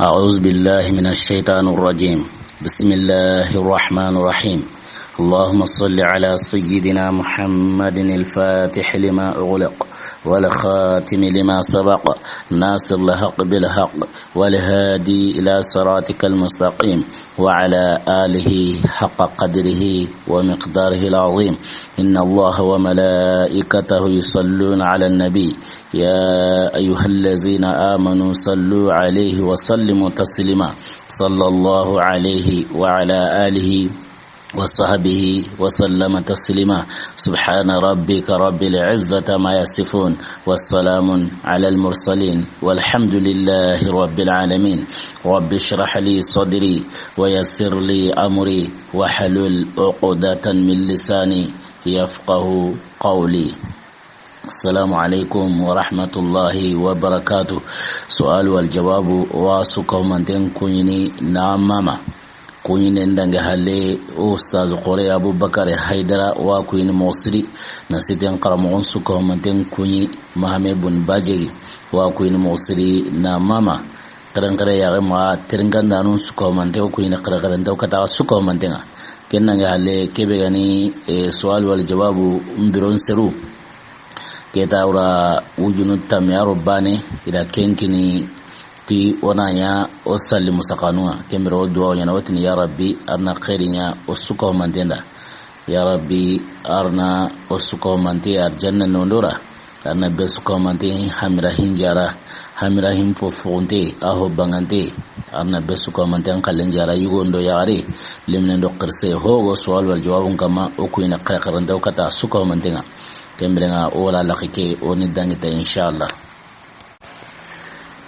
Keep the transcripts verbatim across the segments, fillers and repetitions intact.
أعوذ بالله من الشيطان الرجيم. بسم الله الرحمن الرحيم. اللهم صل على سيدنا محمد الفاتح لما أغلق والخاتم لما سبق ناصر الحق بالحق والهادي إلى صراطك المستقيم وعلى آله حق قدره ومقداره العظيم. إن الله وملائكته يصلون على النبي يا أيها الذين آمنوا صلوا عليه وسلموا تسليما. صلى الله عليه وعلى آله وصحبه وسلم تسليما. سبحان ربك رب العزة ما يصفون والسلام على المرسلين والحمد لله رب العالمين. رب اشرح لي صدري ويسر لي أمري واحلل عقدة من لساني يفقه قولي. السلام عليكم ورحمة الله وبركاته. سؤال والجواب. Wa suko manten kuɲini na mama. Kuɲini ndange halle o Ustaz Xore Abubakar Haydara wa kuɲini moxo siri. Na siten xaramoxon suko manten kuɲi Mahame Bun Bajegi wa kuɲini moxo siri na mama. Xerenxere yaxe ma terinkandanun suko mante o kuɲini xerenxerente o kata suko mantenga. Ken nange halle kebe gani, e, sual wal jawabu mbiron seru. Keta wura wujunu tame aro bane ida kenkini ti wona ɲa o salli musakanunga. Kembere o duwa o ɲana wotini ya Rabbi arna xeeri ɲa o suko mantenda. Ya Rabbi arna o suko mante arjanna nondora. Arna be suko mante hamira hinjara, hamira hin fo fonte, aho bangante. Arna be suko mante an kallen jara yugo ndo yare, limne ndo qirse hogo sual wal jawabun kama o kuina qirqirante o kata suko mantenga. Kembirenga o wala laqike o ni dangita inshallah.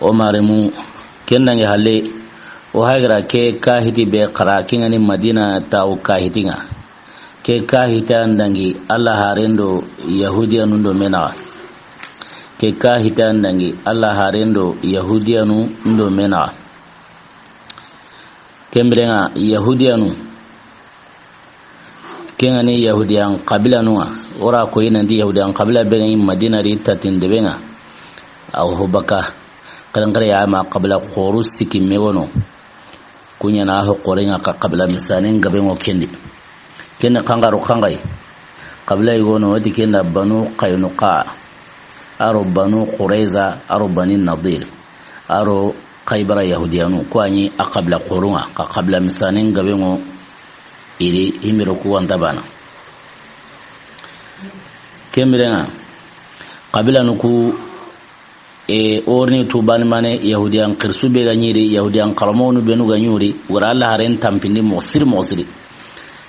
O maremu kendange halle o hagira ke kahiti be qara kingani Madina taw kahitinga. Ke kahita ndangi Allah harendo Yahudiyanun do menaga. Ke kahita ndangi Allah harendo Yahudiyanun do menaga. Kembirenga Yahudiyanu. Kengani Yahudiyan qabila nunga. Ora ko inandi Yahudiyan qabila be ngani Madina ri tatin de benga. Aw hobaka. Kalankare ya ma qabila qoru siki mewono. Kuɲana ho qorenga ka qabila misanen gabe ngo kendi. Kenne kangaru kangai. Qabila yigono wati kenda Banu Qaynuqa. Aro Banu Qurayza, aro Bani Nadir. Aro Khaybara Yahudiyanu. Ko ani a qabila qorunga. Ka qabila misanen gabe ngo iri imiro ku wanta bana. Kembirenga. Qabila nuku E, orni tubani mane Yahudiyan qirsu be ga ɲiri, Yahudiyan xaramonu benu ga ɲuri, wara Allah haren tampindi moxo siri moxo siri.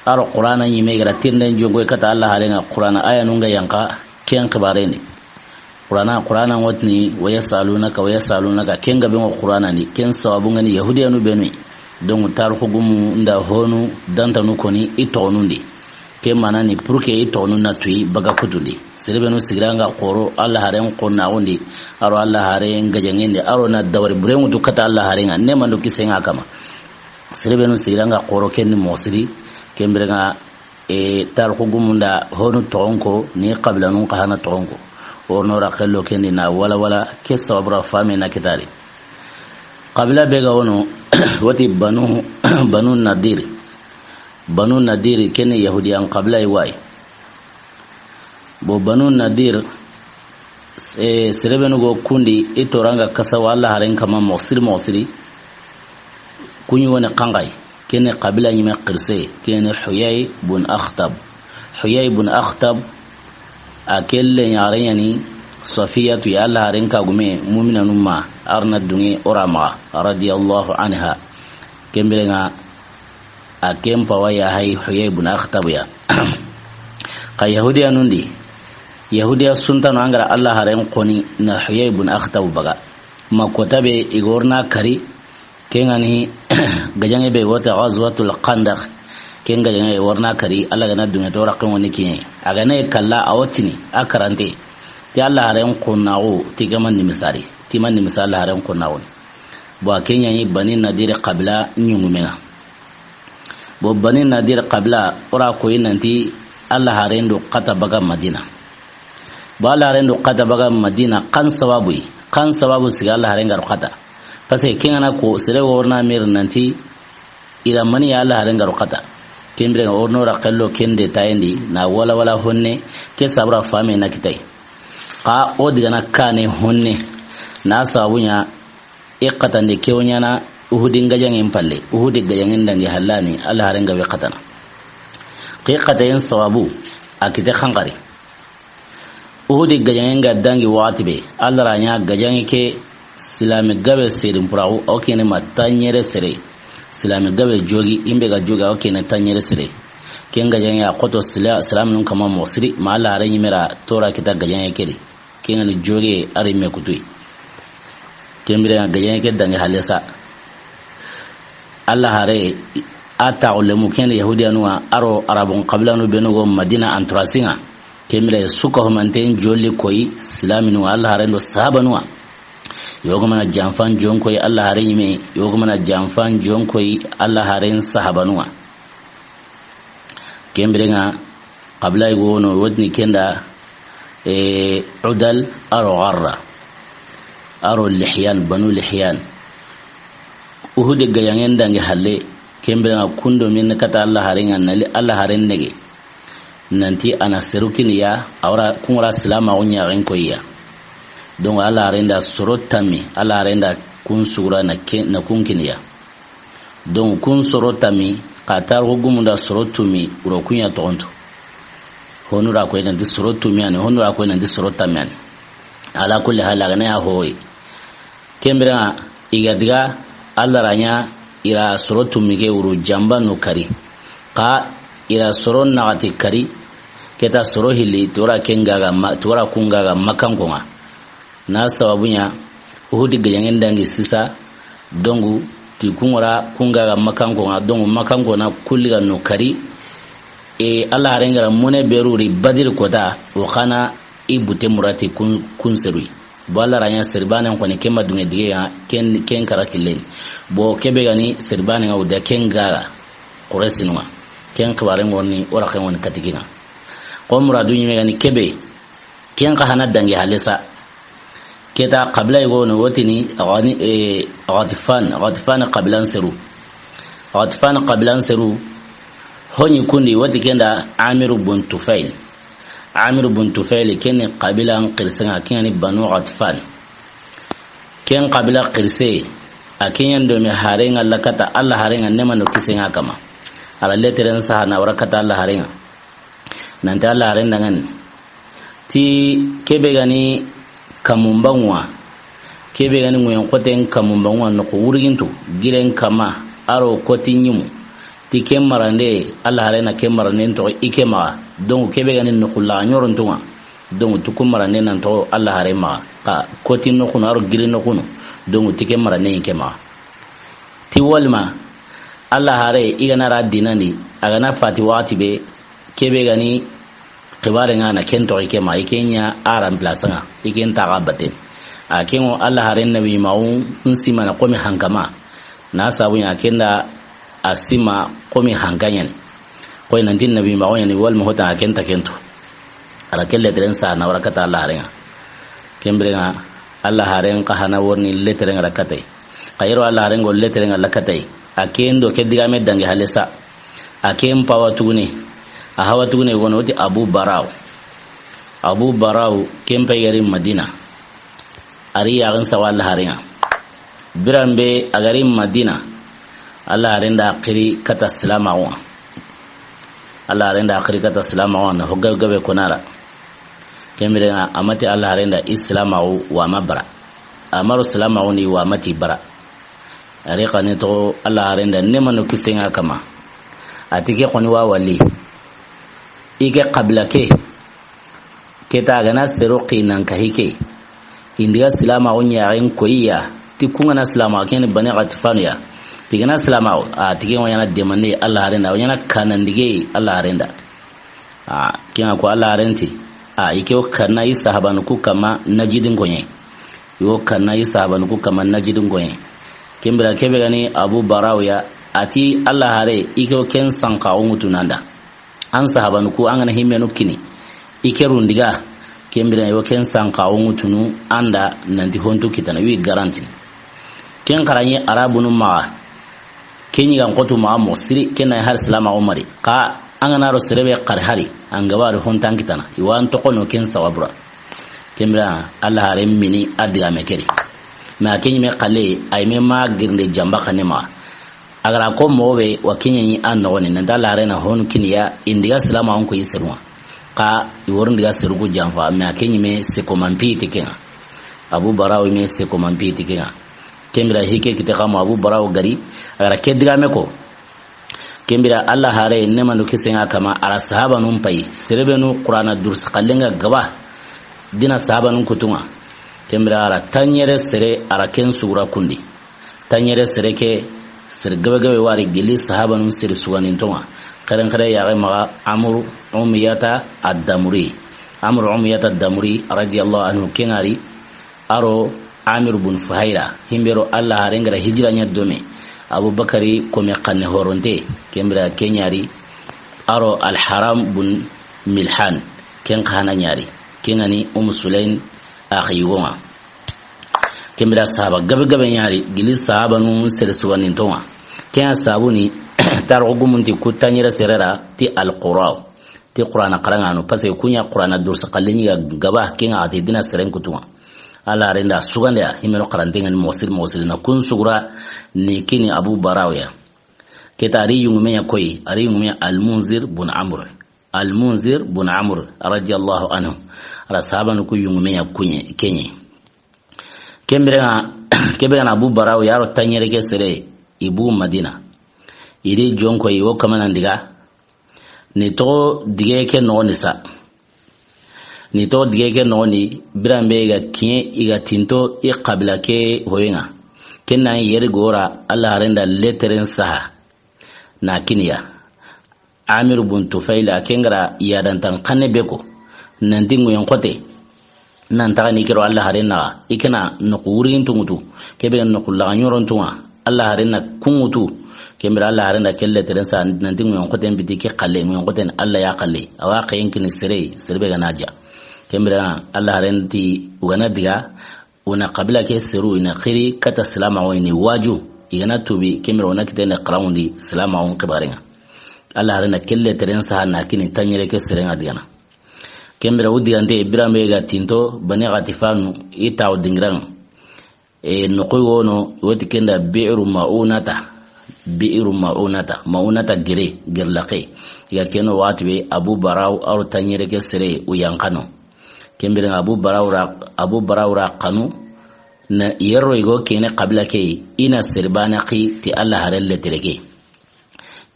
Aro Qur'ana ɲime gara tirnden jongo kata Allah haren ga Qur'ana aya nunga yanka ken xibarendi. Qur'ana, Qur'ana ngotni wa yasalunaka, wa yasalunaka, ken gabe ngo Qur'ana ni, ken sababu ngani Yahudiyanu benu. Donc tarixu gumu nda honu dantanu koni i toxonundi. Ke mana ni pour que i toxonu na tuyi baga kutundi. Serebenu sigiranga xoro Allah haren xonnaxundi, aro Allah haren gajangendi, aro na dawari burenŋutu kata Allah harenga, ne mando kisenga kama. Serebenu sigiranga xoro ken ni moxo siri, kembirenga, e, tarixu gumunda honu toxonko, ni qabilanun xa hana toxonko. Orno ra xello kendi na wala wala, ke sababura fame na kitari. Qabila be ga wono, wati Banu, Banu Nadir. Banu Nadir, keni Yahudiyan qabila i wayi. Bo Banu Nadir, e, serebenu go kundi, i toranga kasa wa Allah haren kama moxo siri moxo siri. Kuɲi woni kangai, keni qabila ɲime qirse, keni Huyay bun Akhtab. Huyay bun Akhtab, a kelle ɲare ɲani Safiyatu ya Allah haren kagume, muminanu ma, arna dunge orama, radiyallahu anha. Kembirenga, a ken pawa ya hay Huyay bun Akhtab ya. Xa Yahudiyanun di, Yahudiya suntano angara Allah haren xoni na Huyay bun Akhtab baga. Ma kota be igorna kari, kengani gajange be wota Ghazwatul Khandaq. Ken gajange warna kari, Allah gana dunge to raqqe woni kiye. A gana kalla a wotini, a karante. Ti Allah haren xonnaxu, ti gaman ni misali. Ti man ni misali Allah haren xonnaxu. Bo a kenya ni Bani Nadir qabila ɲungumenga. Bo Bani Nadir qabila, ora koyi nanti Allah haren do kata baga Madina. Bo Allah haren do kata baga Madina, kan sababu yi, kan sababu siga Allah haren gar kata. Parce que ken ga na ko sere worna mer nanti i ra mani ya Alla haren ga ro kata. Ken bire ga worno ra kallo ken de tayendi na wala wala honne ke sabura fame na kitay. Xa o diga na kane honne na sabu ɲa i katande ke wo ɲana Uhudi gajaŋen palle. Uhudi gajaŋen dangi hallani Alla haren ga we katana. Ke katayen sababu a kite xanxari. Uhudi gajaŋen ga dangi waxati be, Alla ra ɲa gajaŋe ke silami gabe serin puraxu, o kene ma taɲere sere. Silami gabe jogi, imbe ga jogi, o kene taɲere sere. Ken gajaŋe a xoto sila-, silaminun kama moxo siri, ma Alla hare ɲimera tora kita gajaŋe ke di. Ken ga ni joge a ri me kutuyi. Ken bire ga gajaŋe ke dangi halesa. Alla hare a taxu lemu ken Yahudiyanu ŋa, a ro Arabun xabilanu benu go Madina anturasi ŋa. Ken bire su ka humanten jolli koyi silaminu ŋa, Alla haren do sahabanu ŋa. Yogo mana janfan jon koyi Alla hare ɲime, yogo mana janfan jon koyi Alla haren sahabanu ŋa. Ken bire ŋa, xabila yigo wono, wotini kenda, e, Udal, a ro Garra, a ro Lihyan, Banu Lihyan. Uhudi gajaŋen dangi halle, ken bire ŋa kundo min kata Alla haren ŋa, na li Alla haren nege. Nanti a na seru kini ya, a wara kun wara silamaxu ɲaxen koyi ya. Donc Alla haren da soro tammi, Alla haren da kun sugura na ke-, na kun kini ya. Donc kun soro tammi, xa tarixu gumun da soro tumi, wuro kun ya toxonto. Honu ra koyi nanti soro tumi ani, honu ra koyi nanti soro tammi ani. Ala kulli hal, a ga na ya hoyi. Ken bire ŋa, i ga diga Alla ra ɲa i ra soro tumi ke wuru jamba no kari. Xa i ra soro naxati kari, keta soro hilli, tora ken ga ga ma-, tora kun ga ga Makkanko ŋa. Na sababu ɲa, Uhudi gajaŋen dangi sisa, dongu, ti kun wara kun ga ga Makkanko ŋa, dongu Makkanko na kulli ga no kari, e, Alla haren ga ra mune beru ri Badiri kota, o xa na i bute murati kun, kun seruyi. Bo Alla ra ɲa seri banen xoni ken ma dunŋe dige ya, ken, ken kara killen. Bo kebe ga ni seri banen ŋa wuda ken ga ga, Quraysinu ŋa. Ken xibaren ŋoni, o ra ken ŋoni katikin ŋa. Ko muradu ɲime ga ni kebe, ken xa hana dangi halesa. Keta xabila yigo no wotini Gani-, eh, Ghatfan, Ghatfan xabilan seru. Ghatfan xabilan seru, honi kundi woti kenda Amiru bun Tufail. Amiru bun Tufail ken ni xabilan xirisen ŋa, ken ni Banu Ghatfan. Ken xabila xirise, a ken ɲa ndo me haren ŋa lakata, Alla haren ŋa nema no kisen ŋa kama. A ra leteren saha na wara kata Alla haren ŋa. Nanti Alla haren da ŋa ni. Ti kebe ga ni kamun banŋu wa. Kebe ga ni ŋuyen xoten kamun banŋu wa, noxo wurigintu, giren kama, a ro koti ɲimu. Ti ken marande, Alla haren na ken marande toxo i ke maxa. Donc kebe ga ni noxu la ɲorontu ŋa. Donc ti kun marande nan toxo Alla haren maxa. Xa koti noxunu, a ro giri noxunu. Donc ti ken marande i ke maxa. Ti walima, Alla hare, i ga na ra dinandi, a ga na fati waxati be, kebe ga ni xibare ŋa na ken toxo i ke ma, i ken ɲa a remplaçant ŋa, i ken taxa baten. A ken ŋo Alla hare nabi maxu, n sima na xomi hankama, na sabu ɲa ken da a sima xomi hankaɲani. Xoy nanti nabi maxu ɲani, walima hota a ken ta ken tu. A ra ke leteren sa na wara kata Alla haren ŋa. Ken bire ŋa, Alla haren xa hana worni leteren ŋa ra katay. Xa yero Alla haren go leteren ŋa la katay. A ken do ke digame dangi halesa. A ken pawa tugune. A hawa tugune wono ti Abu Baraw. Abu Baraw ken pay gari Madina. A ri yaxen sawa Alla haren ŋa. Biran be a gari Madina. Alla haren da xiri kata silamaxu ŋa. Alla haren da xiri kata silamaxu ŋa, na ho gabe gabe konara. Ken bire ŋa, a ma ti Alla haren da i silamaxu wa ma bara. A ma ro silamaxu ni wa ma ti bara. A ri xani to Alla haren da nema no kisen ŋa kama. A ti ke xoni wa wali. I ke xabila ke. Keta a ga na sero xinan ka hike. Indiga silamaxu ɲaxen koyiya. Ti kun ga na silamaxu ken ni Bani Ghatfanu ya. Ti ga na silamaxu, a ti ke ŋo ɲana demande Alla haren da, o ɲana kanandige Alla haren da. A, ken ŋa ko Alla haren ti. A, i ke o kanna i sahabanu ku kama Najidin koɲe. I o kanna i sahabanu ku kama Najidin koɲe. Ken bira kebe ga ni Abu Baraw ya, a ti Alla hare, i ke o ken sanka o ŋutu nanda. An sahabanu ku, an ga na himmenu kini. I ke rundiga, ken bira yo ken sanka o ŋutunu anda nanti hontu kitana, wi garanti. Ken xaraɲe Arabunu maxa, ken ɲi ga n xotu maxa moxo siri, ken na hari silaamaxu mari. Xa an ga na ro sere be xari hari, an ga ba ri hontan kitana, i wa an toxo no ken sababura. Ken bira Alla haren mini a digame ke ri. Mais a ken ɲi me xalle, a yi me ma girinde janba xanne maxa. A ga ra ko moxo be wa ken ɲi a noxoni, nan ti Alla haren na honu kini ya, i n diga silaamaxun ko i seru ŋa. Xa i wori n diga seru ku janfa, mais a ken ɲi me seko manpi ti ken ŋa. Abu Baraw yi me seko manpi ti ken ŋa. Ken bira hike kite xa mo Abu Baraw gari, a ga ra ke digame ko. Ken bira Alla hare ne mando kisen ŋa kama, a ra sahabanun payi, sere be nu Qur'ana dursi xallen ŋa gaba, dina sahabanun kutu ŋa. Ken bira a ra tanɲere sere, a ra ken sugura kundi. Tanɲere sere ke, sere gabe gabe wari gili sahabanun sere suganinto ŋa. Xeren xere yaxe maxa Amru Umiyata Ad-Damuri. Amru Umiyata Ad-Damuri, radiyallahu anhu, ken ŋa ri, a ro Amir bun Fuhayra, himbero Alla haren ga ra hijira ɲa dome, Abubakari kome xanne horonte, ken bira ken ɲa ri, a ro Al-Haram bun Milhan, ken xa hana ɲa ri, ken ŋa ni Umu Sulaim axi yugo ŋa. Ken bira sahaba gabe gabe ɲa ri, gili sahabanun sere suganinto ŋa. Ken ŋa sabu ni, tarixu gumun ti ku tanɲere sere ra ti Al-Qur'an. Ti Qur'ana xaranŋanu, parce que ku ɲa Qur'ana dursi xallen ɲi ga gaba, ken ŋa a ti dina seren kutu ŋa. Alla haren da sugande ya, himeno xarante ŋa ni moxo siri moxo siri na kun sugura ni kini Abu Baraw ya. Ke ta a ri yungume ɲa koyi, a ri yungume ɲa Al-Munzir bun Amr. Al-Munzir bun Amr, radiyallahu anhu. A ra sahabanu ku yungume ɲa kuɲe, ken ɲi. Ken bira ŋa, ken bira ŋa na Abu Baraw ya ro tanɲere ke sere, i bu Madina. I ri jonko i wo kamanan diga. Ni toxo dige ke noxoni sa. Ni toxo dige ke noxoni, biranbe i ga kiɲe, i ga tinto i xabila ke hoyen ŋa. Ken na yeri gora, Alla haren da leteren saha na kini ya. Amir bun Tufayla, ken ga ra yadantan xanne be ko, nan ti ŋuyen xote. Nan taxa ni kero Alla haren naxa, i ke na noxu wurin tunŋutu, ke be noxu laxa ɲoron tunŋa, Alla haren na kunŋutu, ken bira Alla haren da ke leteren sa, nan ti ŋuyen xoten biti ke xalle, ŋuyen xoten Alla ya xalle, a wa xeyen kini sere, sere be ga na ja. Ken bira Alla haren ti u ga na diga, u na xabila ke seru, i na xiri kata silaamaxu i ni waju, i ga na tubi, ken bira u na kite ne xaranŋundi silaamaxun xibaren ŋa. Alla haren na ke leteren saha na kini tanɲere ke seren ŋa digana. Ken bira u digante, biranbe ga tinto, Bani Xatifanu, i tawo dingiran. E, noxoy wono, woti ken da Bi'ru Ma'unata. Bi'ru Ma'unata. Ma'unata gere, gerlaxe. I ga keno waxati be, Abu Baraw, a ro tanɲere ke sere, u yan xanu. Ken bira Abu Baraw ra, Abu Baraw ra xanu, na yerro i go kene xabila ke, i na sere bana xi ti Alla haren letere ke.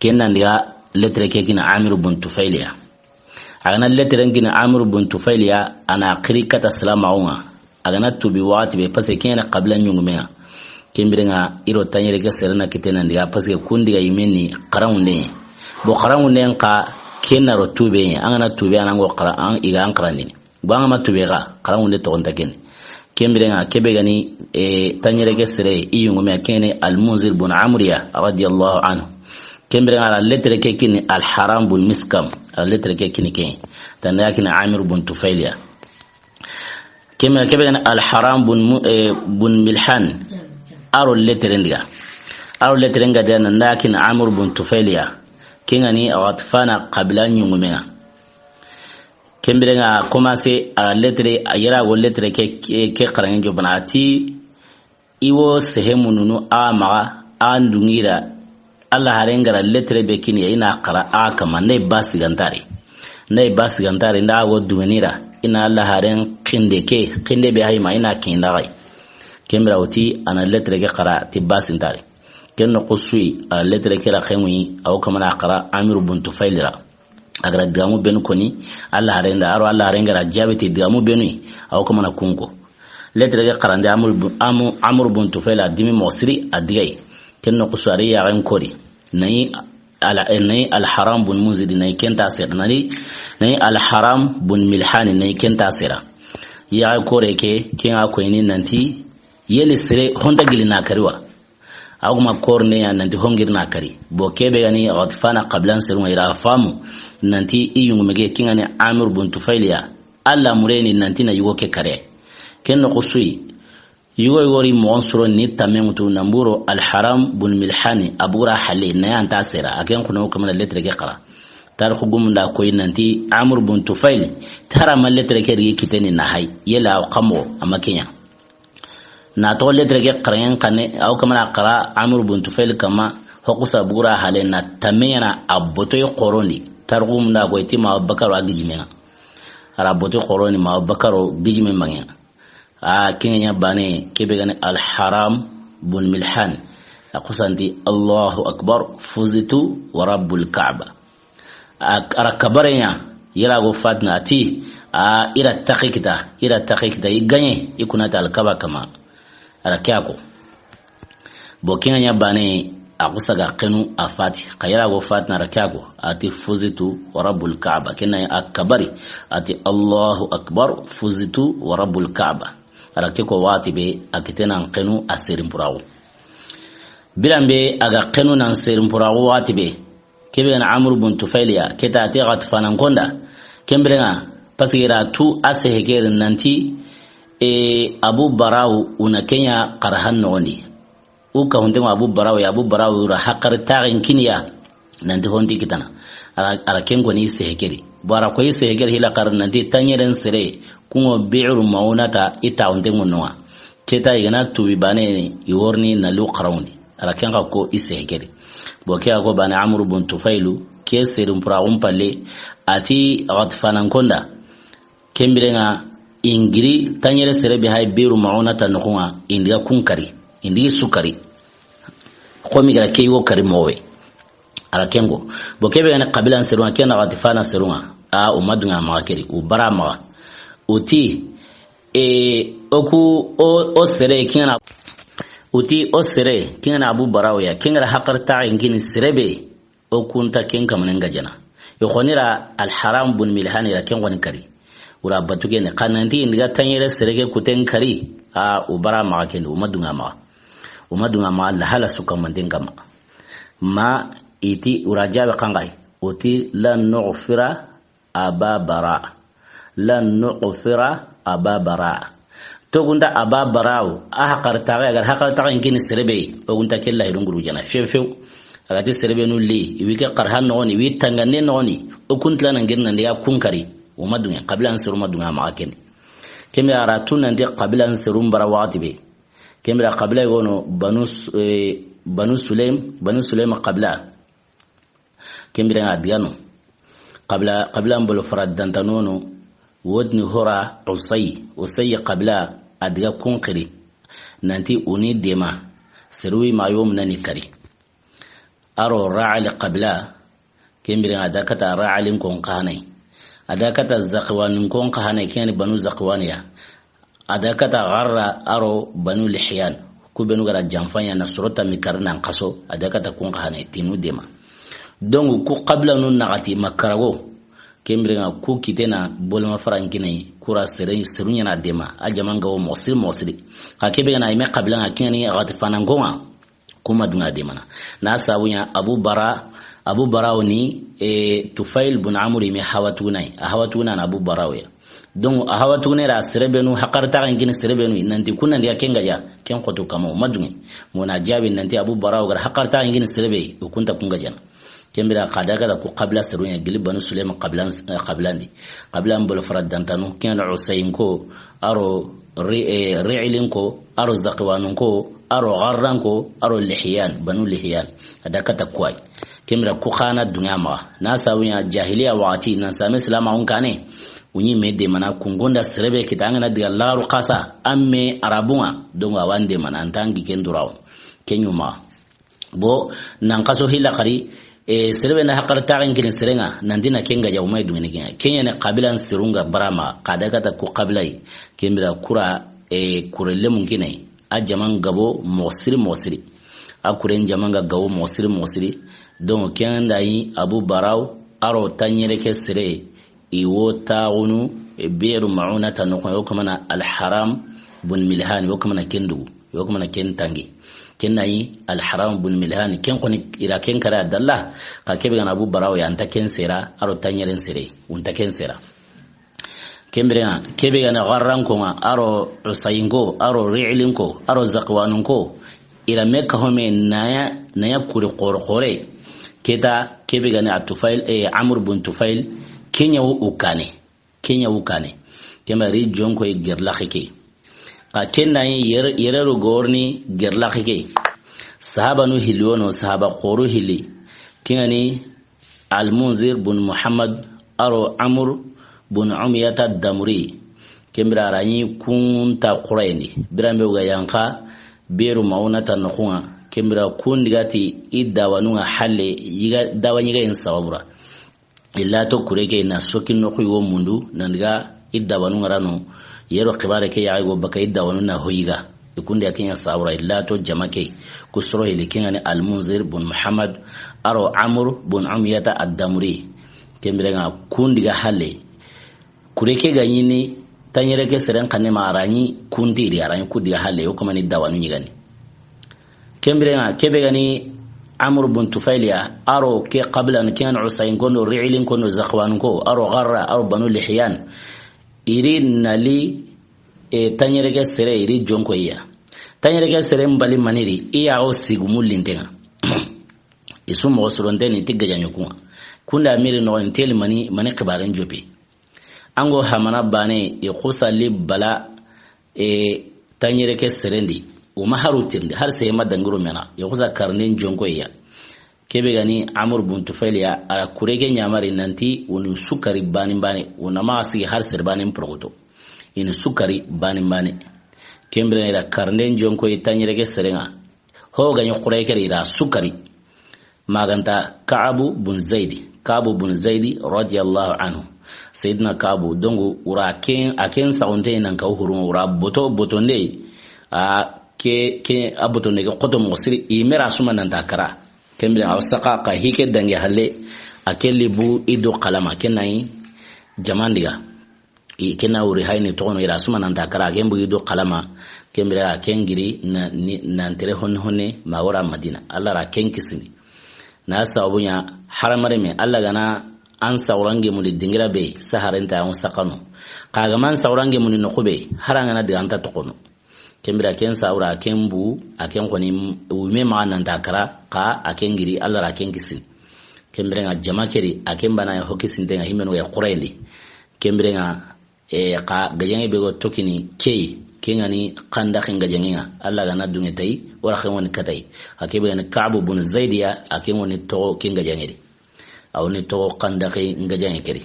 Ken nan diga letere ke kini Amir bun Tufayliya. A ga na letere kini Amir bun Tufayliya, a na xiri kata silaamaxun ŋa. A ga na tubi waxati be, parce que ken ɲa na xabila ɲungumen ŋa. Ken bira ŋa i ro tanɲere ke sere na kite nan diga, parce que kun diga i me ni xaranŋunde. Bo xaranŋunden xa, ken na ro tube, an ga na tube, an ŋa xara, an i ga an xarandini. Banga ma tube ga, xaranŋunde toxo nta ken. Ken bira ŋa, ke be ga ni, e, tanɲere ke sere, i yungume ya, ken ni Al-Munzir bun Amr ya, radiyallahu anhu. Ken bira ŋa, a ra letere ke kini Al-Haram bun Miskam, a ra letere ke kini ken. Tanda ya kini Amir bun Tufayliya. Ken bira, ke be ga ni Al-Haram bun Mu-, e, bun Milhan, a ro letere ndiga. A ro letere ndiga de nan da kini Amir bun Tufayliya. Ken ga ni Ghatfana xabila ɲungumen ŋa. Ken bira ŋa commencé a letere, a yera go letere ke, ke, ke xaranŋe jobana. A ti, i wo sehe mununu a maxa, a ndungira, Alla haren ga ra letere be kini ya, i na xara a kama, nda i ba sigantari. Nda i ba sigantari, nda a wo dumenira, i na Alla haren xinde ke, xinde be hayma, i na kinda xay. Ken bira woti, a na letere ke xara, ti ba sintari. Ken noxo su yi, a letere ke ra xenŋu yi, a wo kamana xara Amir bun Tufayl ra. A ga ra digamu benu koni, Alla haren da, a ro Alla haren ga ra jaabi ti digamu benu yi, a wo kamana kun ko. Letere ke xarande Amr bun, Amu-, Amr bun Tufayl a dimi moxo siri a diga yi. Ken noxo su a ri yaxen kori. Na yi Al-, na yi Al-Haram bun Munziri na yi ken ta sera. Na yi, na yi Al-Haram bun Milhani na yi ken ta sera. Yaxe kore ke, ken ŋa koyini nanti, yeli sere honta gili na kari wa. A wo kuma korne ya nanti hongir na kari. Bo ke be ga ni Ghatfana xabilan serun ŋa i ra famu nanti i yungume ke ken ŋa ni Amir bun Tufayl ya. Alla mureni nanti na yugo ke kare. Ken noxo su yi. Yugo yugo ri moxon suro ni tamen ŋutu, nan buro Alharam bun Milhani, a bugura halle, na ya nta sera, a ken kuno kamana lettre ke xara. Tarixu gumun da koyi nanti Amr bun Tufail, tara ma lettre ke ri kiteni na hay, yela o kamo, a ma ke ɲa. Na to lettre ke xarangen xanne, a wo kamana xara Amr bun Tufail kama, hokusa bugura halle na tamen ɲa na a botoy xorondi. Tarixu gumun da koyi ti ma Bakaro a gijimen ŋa. A ra botoy xorondi ma Bakaro gijimen bangen ŋa. A ken ŋa ɲa bane, kebe gani Alharam bun Milhan. A kusanti, "Allahu Akbar, fuzitu wa Rabbul Kaaba." A, a ra kabare ɲa, yela go fatina, a ti, a, i ra taxe kita, i ra taxe kita, i gaɲe, i kunata Alkaaba kama. A ra ke a ko. Bo ken ŋa ɲa bane, a kusa ga xenu a fati. Xa yela go fatina, a ra ke a ko. A ti, "Fuzitu wa Rabbul Kaaba." Ken na a kabari. A ti, "Allahu Akbar, fuzitu wa Rabbul Kaaba." A ra ke ko waxati be, a kite nan xenu a serin puraxu. Biran be a ga xenu nan serin puraxu waxati be, kebe gana Amr bun Tufail ya, keta a ti Ghatfanan konda. Ken biren ŋa, parce que i ra tu a sehe ke ri nanti, e, Abu Baraw, u na ken ɲa xarahan noxondi. U ka hunte ma Abu Baraw ya, Abu Baraw ra hakar taxin kiniya, nanti honti kitana. A ra, a ra ken koni sehe ke ri. Bo a ra koyi sehe ke ri hila xar nanti tanɲeren sere, kungo Bi'ru Maunata i ta hunte ŋunno ŋa. Keta i gana tubi bane i worni na lu xarawundi. A ra ken xa ko i sehe ke ri. Bo ke a ko bane Amr bun Tufailu, ke serin puraxun palle, a ti Ghatfanan konda. Ken biren ŋa i giri tanɲere sere be hay Bi'ru Maunata noxun ŋa, i ndi ga kun kari, i ndi su kari. Xo mi gara ke yugo kari mowe. A ra ken go. Bo kebe gani xabilan serun ŋa, ken na Ghatfana serun ŋa. A, u ma dunŋa maxa ke ri, u bara maxa. U ti, e, o ku, o, o sere, ken ŋa na, u ti o sere, ken ŋa na Abu Baraw ya, ken gara hakar taxin kini sere be. O kunta ken kamanen gajana. I xoni ra Alharam bun Milhani ra ken xoni kari. U ra batu ken ni. Xa nanti i ndi ga tanɲere sere ke kuten kari. A, u bara maxa ken di, u ma dunŋa maxa. U ma dunŋa maxa, la hala su kamanten kama. Ma i ti u ra jabe xanxay. U ti, "Lan nughfira Aba Bara. Lan nughfira Aba Bara." Togunta Aba Baraw, a hakar taxe, a gar hakar taxe kini sere be, o gunta ke lahidu nguru jana, few few. A ga ti sere be nu li, i wi ke xarahan noxoni, i wi tangande noxoni, o kuntila na ngirna ndi ga kun kari, o ma dunŋe, xabilan seru ma dunŋa maxa ken di. Ken bire a ra tu nanti xabilan seru bara waxati be. Ken bire xabila yogo no Banu S-, eh, Banu Sulaim, Banu Sulaim xabila. Ken bire a diga no. Xabila, xabila mbolo fara danta nono, wodni hora Usay, Usay xabila a diga kun xiri. Nanti u ni dema, seru wi ma yom nani kari. A ro Ra'al xabila, ken bire a da kata Ra'alin kon xanai. A da kata Zakwanin kon xanai, ken ni Banu Zakwaniya. A da kata Gharra a ro Banu Lihyan. Ku benu gara janfanya na sorota mi karnan kaso, a da kata kun xanai tinu dema. Donc, ku xabila nun naxati makarago. Ken bire ku kitena bolma farankinai, kura sere, seru ɲana dema. A jaman ga wo mosiri mosiri. Xa kebe gana ime xabila ŋa ken ni Ghatfanan kon ŋa. Kuma dunŋa demana. Na sabu ɲa Abu Bara, Abu Bara woni, e, Tufail bun Amr ime hawatugunai. A hawatuguna na Abu Bara ya. Donc, a hawatugune ra sere benu, hakar taxin kini sere benu, nanti kun na ndi ga ken gaja, ken xoto kama, o ma dunŋe. Mo na jabi nanti Abu Bara gara hakar taxin kini sere be, o kunta kun gajana. Ken bire xa da kata ku xabila seru ɲa gili Banu Sulaim xabilan, eh, xabilan di. Xabilan bolo fara dantanu, ken Usayin ko, a ro Ri-, eh, Ri'ilin ko, a ro Zakwanun ko, a ro Gharran ko, a ro Lihyan, Banu Lihyan. A da kata kuwai. Ken bire ku xana dunŋa maxa. Na sabu ɲa jahiliya waxati, nan same silama on kane. U ɲi me demana kungonda sere be kita an gana diga laru xasa, an me Arabun ŋa. Donc, a wa n demana, an tangi ken durawo. Ken ɲuma. Bo, nan kaso hilla xari, e, sere be na hakar taxin kini sere ŋa, nanti na ken gaja, o ma yi dunŋeni ken ŋa. Ken ɲa ni xabilan serun ŋa bara maxa, xa da kata ku xabilai, ken bire kura, e, kure lemun kinai, a jaman gabo mosiri mosiri. A kuren jaman ga gabo mosiri mosiri. Donc, ken da yi Abu Baraw, a ro tanɲere ke sere, I wo taxunu, e, Bi'ru Ma'unata noxo, yo kamana Al-Haram bun Milhan, yo kamana ken dugu, yo kamana ken tangi. Ken na yi Al-Haram bun Milhan, ken xoni i ra ken kara dalla, xa kebe gana Abu Baraw ya, a nta ken sera, a ro tanɲeren sere, u nta ken sera. Ken biren ŋa, ke be ga ni Garranko ŋa, a do Usayinko, a do Ri'ilinko, a do Zakwanunko, i ra me ka home naya, naya kuri xoro xore. Keta, ke be ga ni a Tufail, eh, Amr bun Tufail, ken ɲa wu kane. Ken ɲa wu kane. Ken ba ri jonko i gerlaxe ke. Xa ken na yi yer-, yereru gorni gerlaxe ke. Sahabanu hilli wono, sahaba xoru hilli. Ken ga ni Al-Munzir bun Muhammad a do Amr bun Umiyata Damuri. Ken bira a ra ɲi kunta xurayni. Biran be ga yanqa Biru Maunata noxun ŋa. Ken bira kun di ga ti i dawanun ŋa halle, yiga dawa ɲiga in sababura. Illa to kure ke na soki noxu wo mundu, nan daga i dawanun ŋa ra no. Yero xibare ke ya go baka i dawanu na ho yiga. I kundi a ken ɲa sabura illa to jama ke. Ku soro hilli ken ga ni Al-Munzir bun Muhammad a do Amr bun Umiyata Ad-Damuri. Ken biren ŋa kun di ga halle. Kure ke ga ɲini, tanɲere ke seren xanne ma a ra ɲi kun di ri, a ra ɲi ku di ga halle, o kamani dawanu ɲigani. Ken biren ŋa, ke be ga ni Amr bun Tufail ya, a do ke qabila ni ken Usayinko do Ri'ilinko do Zakwanunko, a do Garra, a do Banu Lihyan. I ri na li, e, tanɲere ke sere, i ri jonko i ya. Tanɲere ke sere mbali mani ri, i ya o sigu mullinten ŋa. I su moxo soronte ni ti gajaɲu kun ŋa. Kunda miri no ni teli mani, mani xibaren jopi. An go hamana bane, i xusa li bala, e, tanɲere ke serendi. O ma haru tirindi, har seye ma dangiro mena. I xusa karnden jonko i ya. Ke be ga ni Amr bun Tufail ya, a ra kure ke ɲamari nanti, o ni sukari bani bane, o na ma sigi har sere bane porogoto. I ni sukari bani bane. Ken biren ŋa i ra karnden jonko i tanɲere ke seren ŋa. Ho ga ɲi xure ke ri i ra sukari. Maganta Ka'abu bun Zaydi. Ka'abu bun Zaydi radiyallahu anhu. Sayyidina Ka'abu, donc, o ra ken, a ken saxunte nan ka hurun, o ra boto, botonde. A ke, ke, a botonde ke xoto moxo siri, i me ra suma nan ta kara. Ken biren ŋa a wa saxa xa hike dangi halle, a ke libu i do xalama, ken na yi jamandiga. I ken na wuri hayni toxono i ra suma nan ta kara, ken bugi do xalama, ken bire a ken giri na, ni, nan tere honne honne ma wara Madina. Alla ra ken kisini. Na sababu ɲa haramare me, Alla ga na an sawrange mundi dingira be, saharen ta an sakano. Xa ga man sawrange mundi noxu be, haranga na diga an ta toxono. Ken bire ken sawra, ken bu, a ken xoni, wume ma nan ta kara, xa a ken giri, Alla ra ken kisini. Ken bire ŋa jama ke ri, a ken bana ya ho kisinte ŋa himenu ya xurayndi. Ken bire ŋa, e, xa gajaŋe be go tokini key, ken ŋa ni Xandaxi gajaŋe ŋa. Alla ga na duŋe tay, wara ken woni katay. A ke be ga ni Ka'bu bun Zaydi ya, a ken woni toxo ken gajaŋe di. A woni toxo Xandaxi gajaŋe ke di.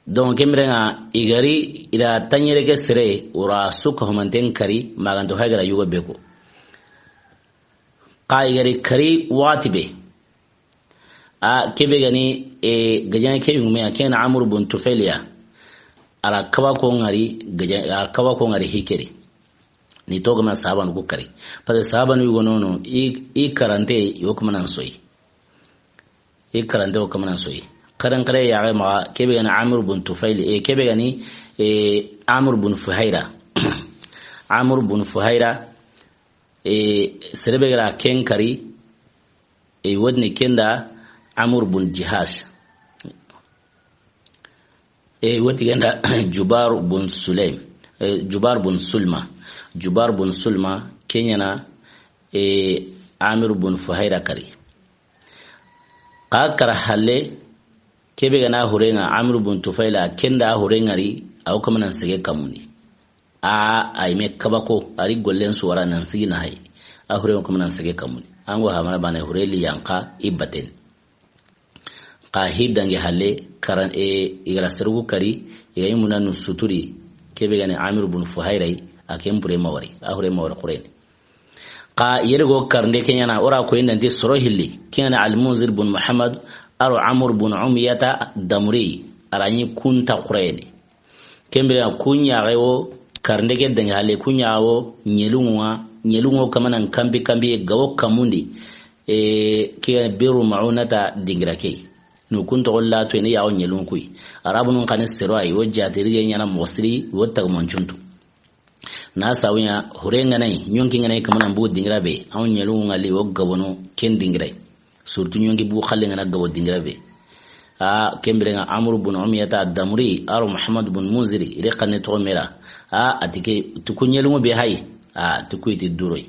Donc, ken bire ŋa, i ga ri, i ra tanɲere ke sere, o ra suka humanten kari, maganto hay ga ra yugo be ko. Xa i ga ri kari waxati be. A, ke be ga ni, e, gajaŋe ke yume ya, ken na Amr bun Tufail ya. A ra kaba ko ŋari, gajaŋe, a ra kaba ko ŋari hikeri. Ni to ga ma sahabanu ku kari. Parce que sahabanu yugo nono, i, i karante, yo kuma nan soyi. I karante o kamanan soyi. Karen kare ya ga ma ke be ga ni Amr bun Tufail, e, ke be ga ni, e, Amr bun Fuhaira. Amr bun Fuhaira, e, sere be ga ra ken kari, e, wodni ken da Amr bun Jihash. E, woti ken da Jubar bun Sulaim. E, Jubar bun Sulma. Jubar bun Sulma, ken ɲa na, e, Amir bun Fuhaira kari. Xa kara halle, ke be ga na hure ŋa Amir bun Tufaila, ken da hure ŋari, a wo kamanan sege kamundi. A, a yi me kaba ko, a ri gollen suwara nan sigi na hay. A hure ŋa kamanan sege kamundi. An go hamana bane hure li yanqa i baten. Xa hi dangi halle, karan, e, i ga ra serugu kari, i ga i munanu suturi, ke be ga ni Amir bun Fuhairai, a ken bure ma wari, a hure ma wari xureni. Xa yere go karnde ke ɲa na, o ra ko inda ndi soro hilli, ke ɲa na Al-Munzir bun Muhammad, a ro Amr bun Umiyata Damuri, a ra ɲi kunta xureni. Ken bire ku ɲaxe wo, karnde ke dangi halle, ku ɲaxe wo, ɲelunŋo ŋa, ɲelunŋo kamanan kambi kambi, ga wo kamundi, e, ke Biru Maunata dingira ke. Nu kun toxo la to ne ya wo ɲelun kuyi. Arabunun xa ni sero ay, wo jatiri ge ɲa na moxo siri, wo tagmancuntu. Na sawu ɲa, hure ŋa na yi, ɲonki ŋa na yi kamanan bu dingira be, a wo ɲelunŋo ŋa li wo gabono ken dingira yi. Surtout ɲonki bu xalle ŋa na gabo dingira be. A, ken biren ŋa Amru bun Umiyata Damri, a ro Muhammad bun Munziri, i ri xanne toxo me ra. A, a ti ke, ti ku ɲelinŋo be hayi. A, ti ku yi ti duroy.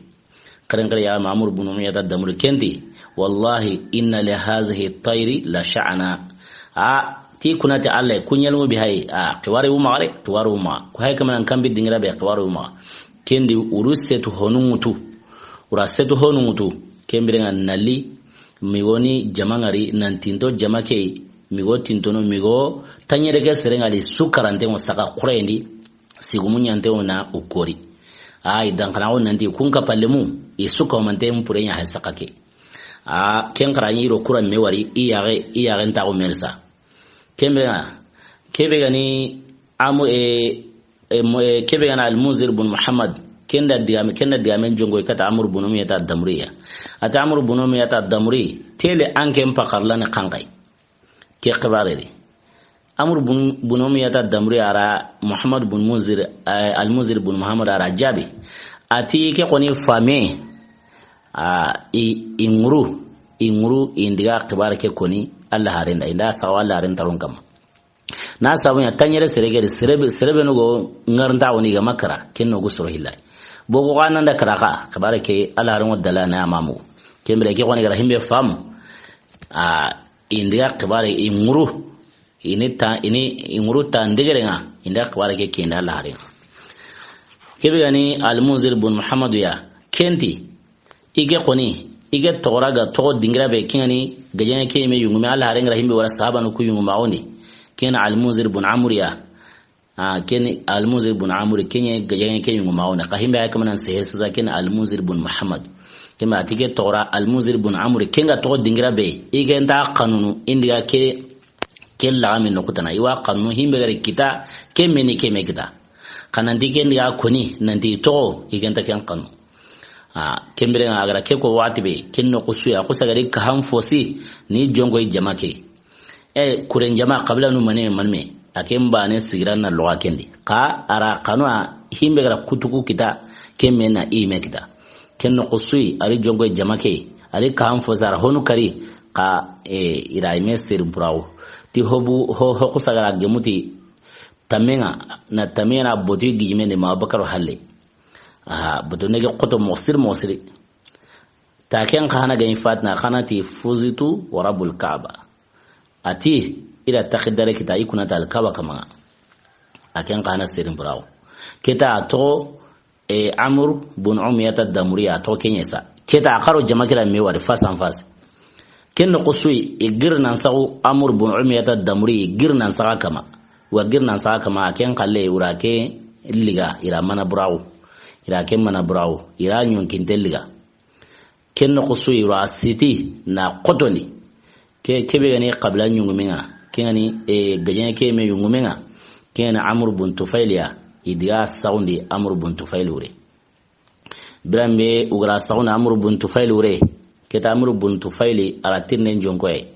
Karen kare ya Amru bun Umiyata Damri ken ti, wallahi inna li hazihi tayri la sha'na. A, ti kuna ti Allah, ku ɲelinŋo be hayi. A, xibaare wu maxa re, xibaare wu maxa. Ku hayi kamanan kambi dingira be xibaare wu maxa. Ken di uru setu honu ŋutu. Ura setu honu ŋutu. Ken biren ŋa nali, mi woni jama ŋari, nan tinto jama ke, mi go tintono, mi go taɲere ke sere ŋa li su karante ŋo saxa xurayindi, sigumu ɲante ŋo na u kori. A, i dan xana ŋo nanti kun ka palle mu, i su ka mante mpure ɲa hay saxa ke. A, ken xara ɲi ro kura me wari, i yaxe, i yaxe nta ko mersa. Ken biren ŋa, ke be ga ni Amu, e, e, mo-, e, ke be ga na Al-Munzir bun Muhammad, ken da digame, ken da digame jonko kata Amru bun Umiyata Damriya. Ata Amru bun Umiyata Damri, tele an ken pakarla ni xanxay. Ke xibaare ri. Amru bun, bun Umiyata Damri a ra Muhammad bun Munzir, e, Al-Munzir bun Muhammad a ra jaabi. A ti ke xoni fame, a, i, i ŋuru, i ŋuru, i ndiga xibaare ke koni, Allah haren da, i nda sawa Allah haren taron kama. Na sabu ɲa taɲere sere geri, sere be, sere be no go ŋarnta woni ga makara, ken no go soro hillay. Bogo ga nan da kara xa, xibaare ke Allah haren ŋo dala na amamu. Ken bire ke xoni gara himbe fam. A, i ndiga xibaare i ŋuru, i ni ta, i ni i ŋuru ta ndigere ŋa, i nda xibaare ke ken da Allah haren ŋa. Ke be ga ni Al-Munzir bun Muhammadu ya, ken ti, i ke xoni, i ke toxora ga toxo dingira be, ken ŋa ni gajaŋe ke me yungume, Allah haren ŋa ra himbe wara sahabanu ku yungume a wondi. Ken Al-Munzir bun Amr ya. A, ken Al-Munzir bun Amr, ken ɲa gajaŋe ke yungume a wondi. Xa himbe ay kamanan sehe sasa ken Al-Munzir bun Muhammad. Ken ma a ti ke toxora Al-Munzir bun Amr, ken ga toxo dingira be, i ke nta xanunu, i ndiga ke, ke laxame no kutana. I wa xanunu himbe gari kita, ke me ni ke me kita. Xa nanti ken ndiga koni, nanti toxo, i ke nta ken xanu. A, ken bire ŋa a gara ke ko waxati be, ken no xusuya, xusa gari ka han fosi, ni jonko i jama ke. E, kuren jama xabila nu mane manme, a ken bane sigira na loxa ken di. Xa a ra xanu a himbe gara kutuku kita, ken me na i me kita. Ken no xusuyi, a ri jonko i jama ke, a ri ka han fosi a ra honu kari, xa, e, i ra i me serin purawo. Ti hobu, ho, ho xusa gara gemuti, tamenga, na tamenga na botu gijime ni ma Abubakar halle. Aha, botu nege xoto moxo siri moxo siri. Ta ken xa hana gani fatina xana ti fuzitu wa rabbul Kaaba. A ti, i da taxi dare kita i kuna ta Alkaaba kama. A ken xa hana serin burawo. Kita a toxo, e, Amr bun Umiyata Damriya a toxo ken ɲa sa. Kita a xaro jama kira me wari face en face. Ken no xusuyi, i giri nan saxu Amr bun Umiyata Damri, i giri nan saxa kama. Wa giri nan saxa kama, a ken xalle, i wura ke liga, i ra mana burawo. I ra ke mana burawo, i ra ɲonkinte liga. Ken no xusuyi, i ra siti, na xotoni. Ke, ke be ga ni xabila ɲungume ŋa, ke ga ni, e, gajaŋe ke me ɲungume ŋa, ke ga ni Amr bun Tufayl ya, i diga saxundi Amr bun Tufayl wure. Biranbe u gara saxundi Amr bun Tufayl wure, keta Amr bun Tufayl a ra tirne jonkoye.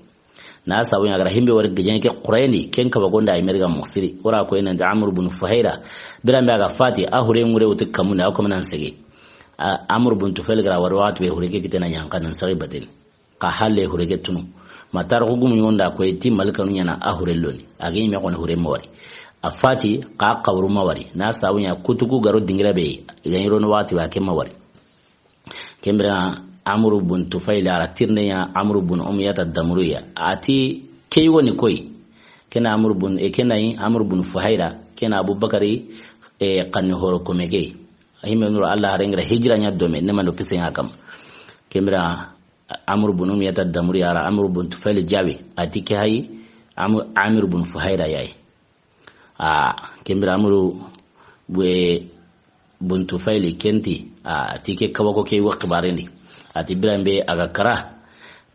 Na sabu ɲa gara himbe wari gajaŋe ke xurayindi, ken kaba gonda ay merga moxo siri. Wara ko ina da Amr bun Fuhayra. Biranbe a ga fati, a hure ŋure wuti kamunde, a ko manan sege. A, Amr bun Tufayl gara wari waxati be hure ke kitena ɲanka nan sagi batin. Xa halle hure ke tunu. Ma tarixu gumu ɲonda ko ti malikanu ɲana a hure loni. A gi me xoni hure ma wari. A fati xa xaburu ma wari. Na sabu ɲa kutuku garo dingira be. I ga ɲi rono waxati ba ke ma wari. Ken bire Amru bun Tufayl a ra tirinde ɲa Amru bun Umiyata Damriya. A ti ke yugo ni koy. Ken na Amru bun, e, ken na yi Amru bun Fuhayra. Ken na Abubakari, e, xanni horo kome ke. Himbe nuru Allah haren ŋa ra hijira ɲa dome, ne mando kise ŋa kam. Ken bire Amru bun Umiyata Damriya a ra Amru bun Tufayl jawi. A ti ke hayi Amru, Amir bun Fuhayra yayi. A, ken bire Amru bue bun Tufayli ken ti, a, ti ke kabako ke wa xibarendi. A ti biranbe a ga kara.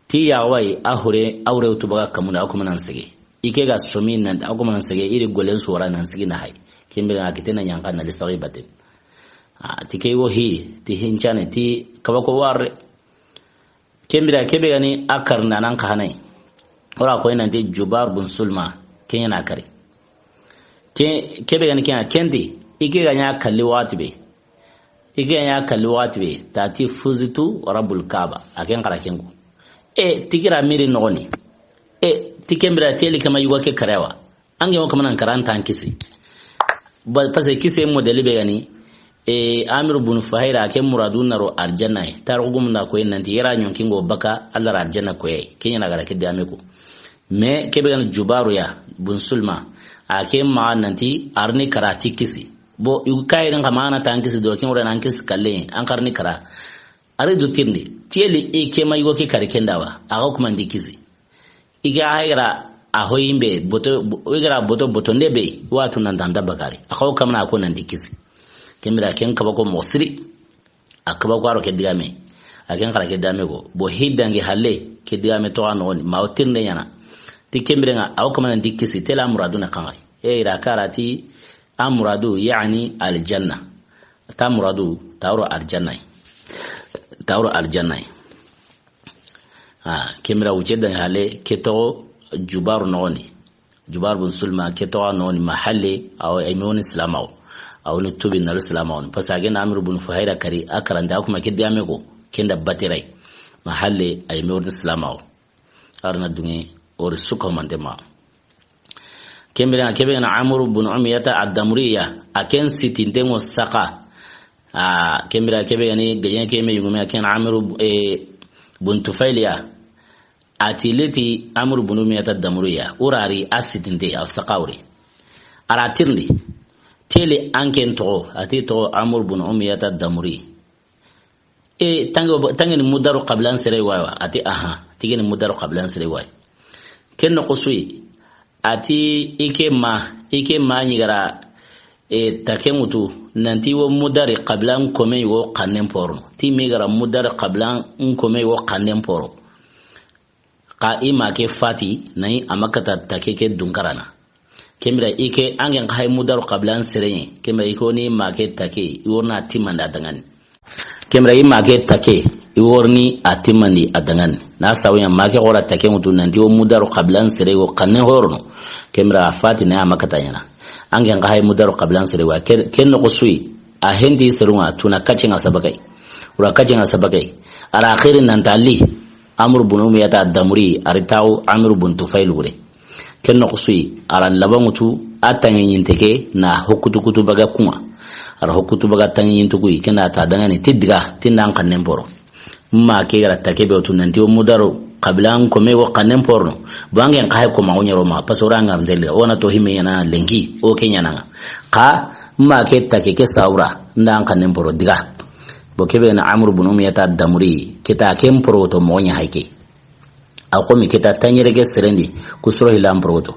Ti ya wayi, a hure, a hure wutu baga kamunde, a kuma nan sege. I ke ga somi nan, a kuma nan sege, i ri golen suwara nan sigi na hay. Ken bire a kitena ɲanka na li sagi batin. A, ti ke wo hi, ti hincane, ti kabako warre. Ken bire ke be ga ni a kari na nan xa hanay. Wara ko i nan ti Jubar bun Sulma, ken ɲa na kari. Ke, ke be ga ni ken, ken ti, i ke ga ɲa kalli waxati be. I ke ga ɲa kalli waxati be, ta ti fuzitu rabbul Kaaba, a ken xara ken ko. E, ti kira miri noxoni. E, Ti ken bire teli kama yugo ke karawa. Ange wo kamana kara an tan kisi. Ba, parce que kisi modèle be gani. E, Amir bun Fuhayra ke muradu na ro arjanna ye. Tarugu mun da ko nanti yera nyonkingo baka Allah ra arjanna ko ye. Kenya na gara ke dame ko. Mais ke be gani Jubaru ya bun Sulma. A ke ma nanti arni kara ti kisi. Bo, yu kayirin kama ana tan kisi do, ken wura nan kisi kalle, an karni kara. Ari du tirndi, teli e ke ma yugo ke kari kendawa, a ga kuma ndi kisi. I ga hay gara a hoyimbe boto, i gara boto boto nde be, watu nan tanda bakari. A xaw kamana ko nan di kisi. Ken bire ken kaba ko mosiri. A kaba ko aro ke digame. A ken kara ke dame ko. Bo hiddangi halle ke digame to ano ni ma o tirnde nyana. Ti ken bire nga aw kamana ndi kisi tela muradu na kangai. E ira karati a muradu yani aljanna. Ta muradu tawro aljanna. Tawro aljanna. Ah, ken bire wuce dan hale ke to Jubaru noni. Jubaru bun Sulma ke to noni mahalle aw ay moni silamaw. Aw ni tubi na silamaw. Parce que a gena Amir bun Fuhayra kari a karanta kuma ke diame ko kenda batirai. Mahalle ay moni silamaw. Arna dunge ori suko mantema. Ken bire ke be na Amr bun Umiyata ad-Damriya, a ken sitinte ngo saka. A ken bire ke be ni gayen ke me yugume a ken Amr, e, bun Tufayliya. A ti leti Amr bun Umiyata ad-Damriya. Urari a sitinte a saka uri. Ara tirndi. Tele an ken to, a ti to Amr bun Umiyata ad-Damri. E, tange, tange ni mudaru qabilan sere wawa. A ti, aha, tige ni mudaru qabilan sere wawa. Ken no kusui. A ti ike ma, ike ma nyigara, e, take mutu. Nanti wo mudari qabilan kome wo kannen poro. Ti mi gara mudari qabilan kome wo kannen poro. Ka i ma ke fati, na i a makata take ke dunkarana. Ken bire ike angen ka hay mudaru qabilan serenye. Ken bire iko ni ma ke take, i worna timanda dangani. Ken bire i ma ke take, i worni a timandi a dangani. Na sawunya ma ke gora take mutu nanti wo mudaru qabilan sere wo kanne horono. Ken bire a fati na i a makata nyana. Angen ka hay mudaru qabilan sere wa ken, ken no kusui. A hendi serunga tuna kacenga sabakai. Ura kacenga sabakai. Ara akhirin nan tali. Amr bun Umiyata ad-Damri, ari tawo Amr bun Tufayl wure. Ken no kusui, ara labangutu, a tangi nyinte ke, na hokutu kutu baga kuma. Ara hokutu baga tangi nyintu kui, kena ta dangani, ti diga, ti nan kannen poro. Ma ke gara take be otu nanti wo mudaru, qabilan kome wo kannen poro. Bangen ka hay ko ma wo nyaro ma, pasora ngar ndel, wona to hime yana lenki, o ke nyana nga. Ka, ma ke take ke saura, ndan kannen poro diga. Bo kebe na Amr bun Umiyata ad-Damri, kita ken poro to mo nya hayke. A komi kita tanyere ke serendi, kusuro hilan poroto.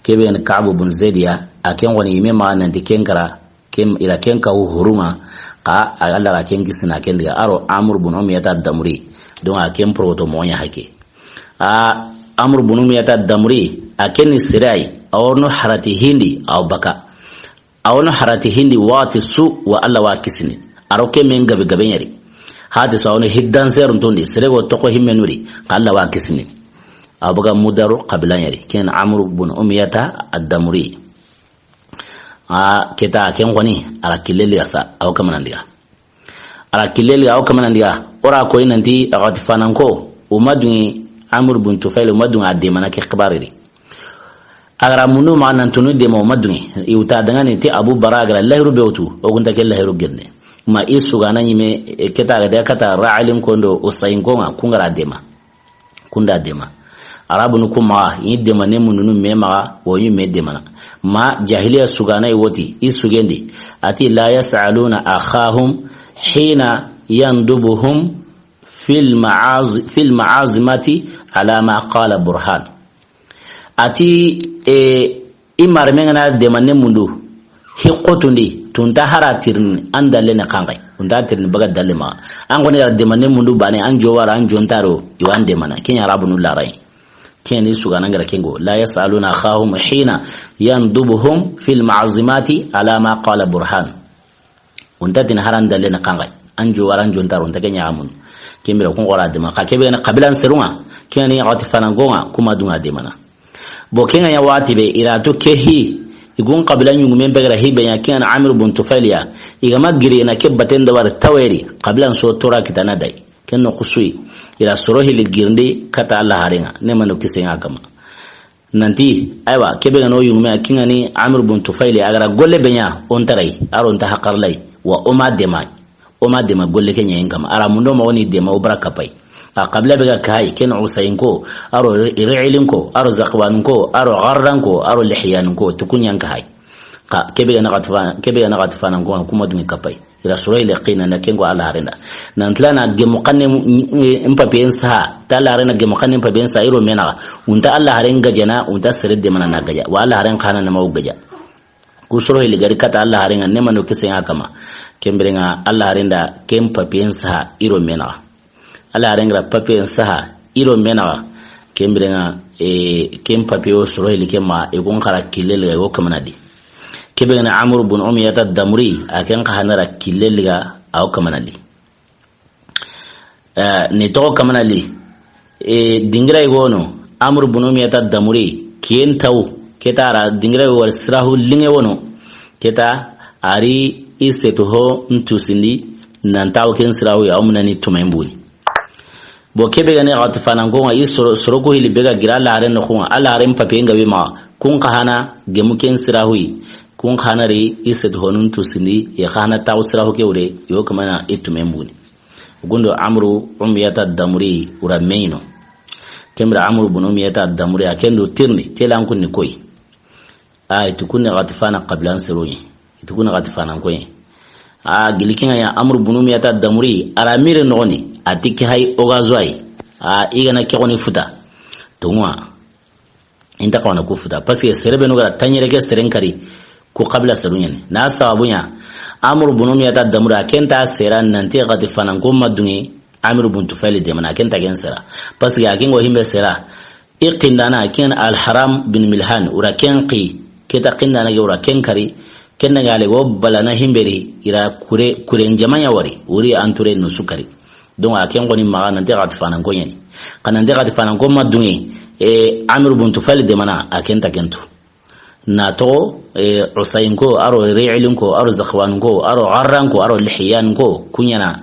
Kebe en Ka'b bun Zaid ya, a ken woni ime ma nanti ken kara, ken, ila ken ka hu huruma, ka a Allah ra ken kisina ken diga, aro Amr bun Umiyata ad-Damri, donc a ken poroto mo nya hake. A Amr bun Umiyata ad-Damri, a ken ni sirai, a wono harati hindi, a baka. A wono harati hindi wati su wa Allah wa kisini. Aro ke men gabe gabe nyari. Hati su a wono hiddan serun tondi, sere go toko himme nuri, ka Allah wa kisini. A baga mudaru qabila nyari. Ken Amr bun Umiyata ad-Damri. A keta ken koni, ala kileli asa, aw kamanandiga. Ala kileli aw kamanandiga. Ora ko inanti, a wati fananko, umadungi Amr bun Tufayl, umadungi a demana ke xibariri. A gara munu ma nan tunu dema o ma dungi. I wuta dangani ti Abu Bara a gara lahiru be wutu, o gunta ke lahiru genne. Ma i sugana nyime, e, keta ga de kata Ra'alin kondo o sayin konga, kungara dema. Kunda dema. Arabunu kuma, i dema ne mununu me maga, o yi me demana. Ma jahiliya sugana i woti, i sugendi. Ati la yas'aluna akhahum hina yandubuhum fil ma'az-, fil ma'azimati ala ma qala Burhan. Ati, e, i marme ngana demande mundu, hi qotundi, tunta hara tirini, an dalle ne kangai. Tunta tirini baga dalle ma. An goni gara demande mundu bane, an jowara, an jontaro, i wan demana. Kenya Arabunu larai. Kenya ni sugana ngara kengo. La yas'aluna akhahum hina yandubuhum fil ma'azimati ala ma qala Burhan. Unta tin haran dalle na kangai. An jowara, an jontaro, unta kenya amun. Kembira kun gora dema. Ka kebe na qabilan serunga. Kenya ni wati fanangonga, kuma dunga demana. Bo kenga ya wati be, iratu kehi. Igun qabila nyungumen begara hibe ya kenya Amir bun Tufayl ya. Igama giri na ke baten da war taweri. Qabilan so tora kitana dai. Ken no kusui. Ira soro hili girndi kata Allah harenga. Ne mano kisenga kama. Nanti, aywa, kebe ga no yungume a ken ga ni Amr bun Tufayli, a ga ra golle be ɲa, o nta ri, a ro nta haqar lay, wa o ma dema, o ma dema golle ke ɲa yin kama. A ra mundo ma o ni dema o bara kapay. A qabila be ga kahay, ken Usayinko, a ro Ri'ilinko, a ro Zakwanunko, a ro Gharranko, a ro Lihyanunko, tukunyan kahay. Ka kebe ga na Ghatfa-, kebe ga na Ghatfananko, kuma dungi kapay. I ra soro ile qina na ken ko Alla haren da. Nan tila na gemu xanne, eh, mpapiyen saha. Ta Alla haren na gemu xanne mpapiyen saha i ro me naxa. Unta Alla haren gajana, unta sere demana na gaja. Wa Alla haren xana na ma o gaja. Ku soro ile gari kata Alla haren ŋa ne mano kise ŋa kama. Ken bire ŋa Alla haren da ken mpapiyen saha i ro me naxa. Alla haren ga ra papiyen saha i ro me naxa. Ken bire ŋa, eh, ken papiye o soro ile ke ma, e gon xara kille le o kamana di. Kebe ga na Amr bun Umayyata Damri, a ken xa hana ra kille liga, a o kamana li. Eh, ni toxo kamana li. Eh, dingira i gono, Amr bun Umayyata Damri, kiyen taw, keta ra dingira i wal sirahu linge wono. Keta a ri i setu ho ntusindi, nan taw ken sirahu ya, o muna ni tumen buni. Bo kebe ga ne Ghatfananko ŋa i soro, soro ku hili be ga gira Alla haren noxu ŋa, Alla haren papiye nga be ma, kun xa hana gemu ken sirahu yi, kun xa hana ri i setu honun tusindi, ya xa hana taw sirahu ke wure, yo kamana i tumen buni. Gundo Amru Umyata Damuri ura meyno. Kembira Amru bun Umyata Damuri a kendo tirni, telan kunni koy. A, i ti kunni Ghatfana qabilan seroɲi. I ti kunni Ghatfanankoɲi. A, gilikinga ya Amru bun Umyata Damuri, a ra mire noxoni, a ti ke hay o ga zo ay. A, i ga na ke xoni futa. Tungwa. I nta xawana ku futa. Parce que sere be no ga ra taɲere ke seren kari, ku qabila seruɲani. Na sababuɲa, Amru bun Umyata Damuri, a ken ta sera nanti Ghatfananko ma dungi, Amir bun Tufayli demana, a ken ta ken sera. Parce que a ken go himbe sera. I xindana, ken Al-Haram bin Milhan, ura ken xi, keta xindana ge ura ken kari, ken daga le go balana himberi, i ra kure, kure njamanya wari, uri anture no sukari. Donc, a ken goni maxa nanti Ghatfanankoɲani. Xa nanti Ghatfananko ma dungi, e, Amir bun Tufayli demana, a ken ta ken tu. Na toxo, e, Usayinko, a ro Ri'ilinko, a ro Zakhwanko, a ro Gharranko, a ro Lihyanko, kuɲana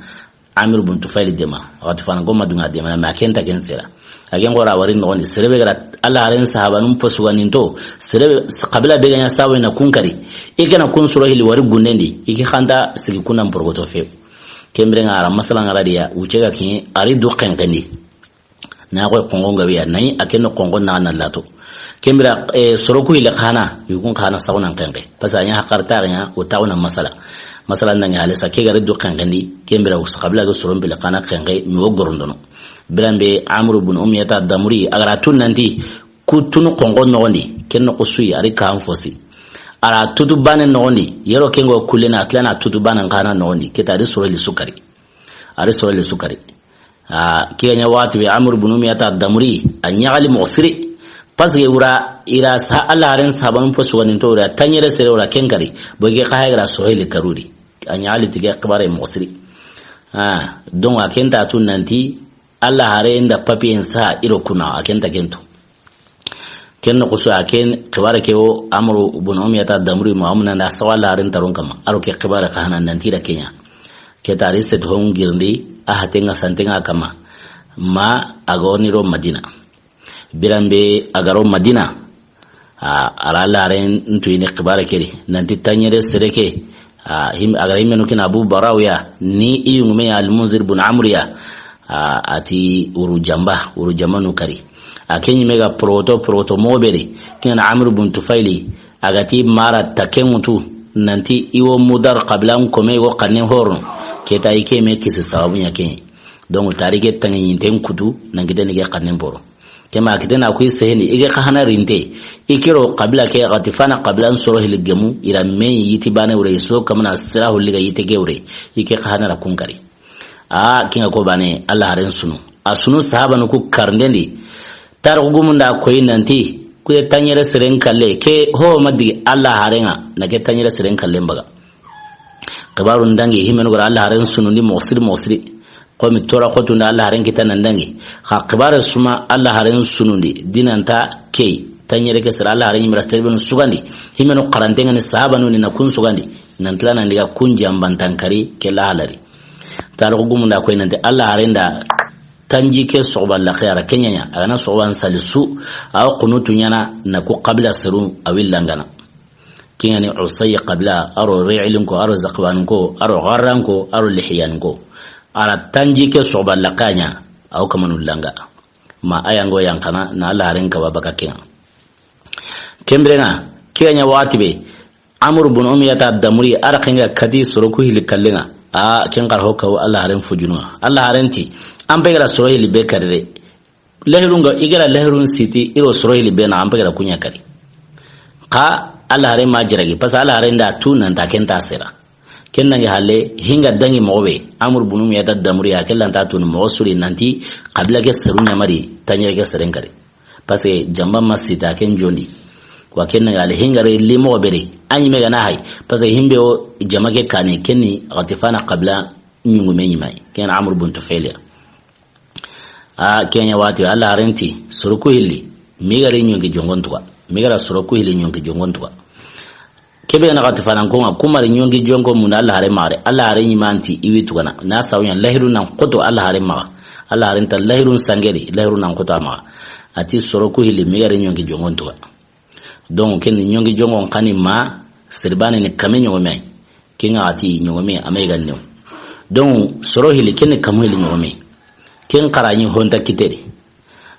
Amir bun Tufayli dema. Ghatfananko ma dunga dema, mais a ken ta ken sera. A ken xora wari noxondi, sere be ga ra Alla haren sahabanun posuganinto, sere be, qabila be ga ɲa sawe na kun kari. I kana kun soro hili wari gundendi, i ke xanta sigi kunan porogoto fe. Kembire nga a ra masala nga ra diya, wuce ga kin, a ri du xenxendi. Na koy xonxo nga wiya, nayi a ken no xonxo na na lato. Kembira, eh, soro ku ile xana, yukun xana saxunan xenxe. Parce que a ɲa haqar taxi ɲa, o taxuna masala. Masala nange hale sa, ke ga ri du xenxendi, kembira us qabila ga soron bile xana xenxe, mi o gorondono. Birambe Amru bun Umyata Damuri, a ga ra tun nanti, ku tunu xonxo noxondi, ken no xusuyi, a ri kan fosi. A ra tutu bane noxondi, yero ken go kullena, a tilana tutu bane xana noxondi, keta a ri soro li sukari. A ri soro li sukari. A, ke ɲa waxati be Amr bun Umyata Damuri, a ɲaxali moxo siri. Parce que wura, i ra sa, Alla haren sahabanun posuganinto wura, taɲere sere wura ken kari. Bo ke xa haygra soheli karuri. A ɲaxali ti ke xibare moxo siri. A, donc a ken ta tu nanti, Alla haren da papiyen sa i ro kuna, a ken ta ken tu. Ken no xusu a ken xibare ke wo Amru bun Umyata Damuri mo amuna nda sawa Alla haren taron kama. A ro ke xibare xa hana nanti ra ke ɲa. Keta a ri set hon girndi a hatenga santenga kama. Ma a ga woni ro Madina. Birambe a ga ro Madina. A, a ra Alla haren ntu ini xibare ke ri. Nanti taɲere sere ke. A, him-, a ga ra himenu kin Abu Baraw ya. Ni i yungume ya Al-Munzir bun Amr ya. A, a ti wuru jamba, wuru jamba nu kari. A ke ɲime ga poroto, poroto moxo be ri, ken na Amr bun Tufayli, a ga ti mara ta ke ŋutu, nanti i wo Mudar qabilan kome i go xannen horno, keta i ke me kisi sababu ɲa ke. Donc, tari ke tangi ɲinten kutu, nan kite ni ke xannen boro. Ke ma kite na ku i seheni, i ke xa hana rinte, i ke ro qabila ke Ghatfana qabilan soro hili gemu, i ra me yiti bane wure i so kamana sira hulli ga yite ke wure, i ke xa hana ra kun kari. A, kinga ko bane, Alla haren sunu. A sunu sahabanu ku karndendi. Tarixu gumunda koyi nanti, kuye taɲere seren kalle, ke ho ma digi Alla harenga, na ke taɲere seren kalle mbaga. Xibaru ndangi, himenu gara Alla haren sunundi moxo siri moxo siri. Komi tora xotunda Alla haren kita na ndangi. Xa xibare suma Alla haren sunundi, dinanta kei. Taɲere ke sera Alla haren ɲimira serbenu sugandi. Himenu xarantengani sahabanu ni na kun sugandi. Nantila nandiga kun jambantankari ke la halari. Tarixu gumunda koy nanti Alla haren da tanjikke soxuba laxe a ra ke ɲa ɲa, a ga na soxuban sali su, a wa xunutu ɲaana na ku xabila seru a wi langana. Ke ŋa ni Usay xabila, a ro Ri'ilin ko, a ro Zakwanin ko, a ro Gharran ko, a ro Lihyanin ko. A ra tanjikke soxuba laxe a ɲa, a wa kamanu langa. Ma a ya ŋa wo yanqana, na Alla haaren kaba baka ke ŋa. Ken biren ŋa, ke ga ɲa waxati be, Amru bun Umayyata Damuri, a ra ke ŋa kati soro ku hilli kallen ŋa. A, ken xa ra ho kawo Alla haaren fujunu ŋa. Alla haaren ti, an be ga ra soro hilli be kari de. Lahirun ga, i ga ra lahirun siti, i ro soro hilli be na, an be ga ra ku ɲa kari. Xa Alla haaren ma jiragi, parce que Alla haaren da tu nan ta ken ta sera. Ken nangi halle, hinga dangi moxo be, Amru bun Umayyata Damuri, a ke lanta tunu moxo su ri nanti, xabila ke seru ɲa mari, tanjikke seren kari. Parce que jamba ma sita ken jondi. Wa ken nangi halle, hinga re li moxo be ri, a ɲi me ga na hay. Parce que himbe o jama ke kani, ken ni Ghatifana xabila ɲungume ɲi ma yi. Ken Amru bun Tufayl ya. A, ke ɲa waxati, Alla haaren ti, soro ku hilli, mi ga ri ɲonki jonkon tuga. Mi ga ra soro ku hilli ɲonki jonkon tuga. Ke be na Ghatifanankon ŋa, ku ma ri ɲonki jonko munda Alla haaren maxa de. Alla haaren ɲi ma nti i wi tugana. Na sawu ɲa lahirun nan xoto Alla haaren maxa. Alla haaren ta lahirun sangeri, lahirun nan xoto a maxa. A ti soro ku hilli, mi ga ri ɲonki jonkon tuga. Donc, ken ni ɲonki jonkon xa ni ma, sere baane ni kame ɲogome yi. Ken ŋa a ti ɲogome, a ma yi ga new. Donc, soro hilli, ken ni kamu hilli ɲogome. Ken xa ra ɲi honta kite di.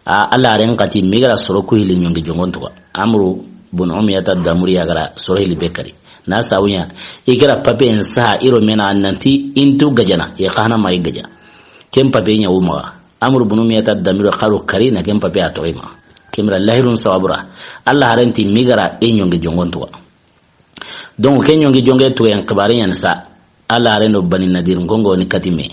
A, Alla haaren xa ti, mi ga ra soro ku hilli ɲonki jonkon tuga. Amru bun Umayyata Damuri ya ga ra soro hilli be kari. Na sawu ɲa, i ga ra papier n saha i ro me na nanti i ntu gajana, i xa na ma i gaja. Ken papier ɲa wu maxa. Amru bun Umayyata Damuri xa ro kari na ken papier a toxo i maxa. Ken biren lahirun sababu ra. Alla haaren ti mi ga ra i ɲonki jonkon tuga. Donc, ke ɲonki jonke tugen xibaare ɲa ni sa, Alla haaren do Bani Nadirin ko ŋa wo ni kati me.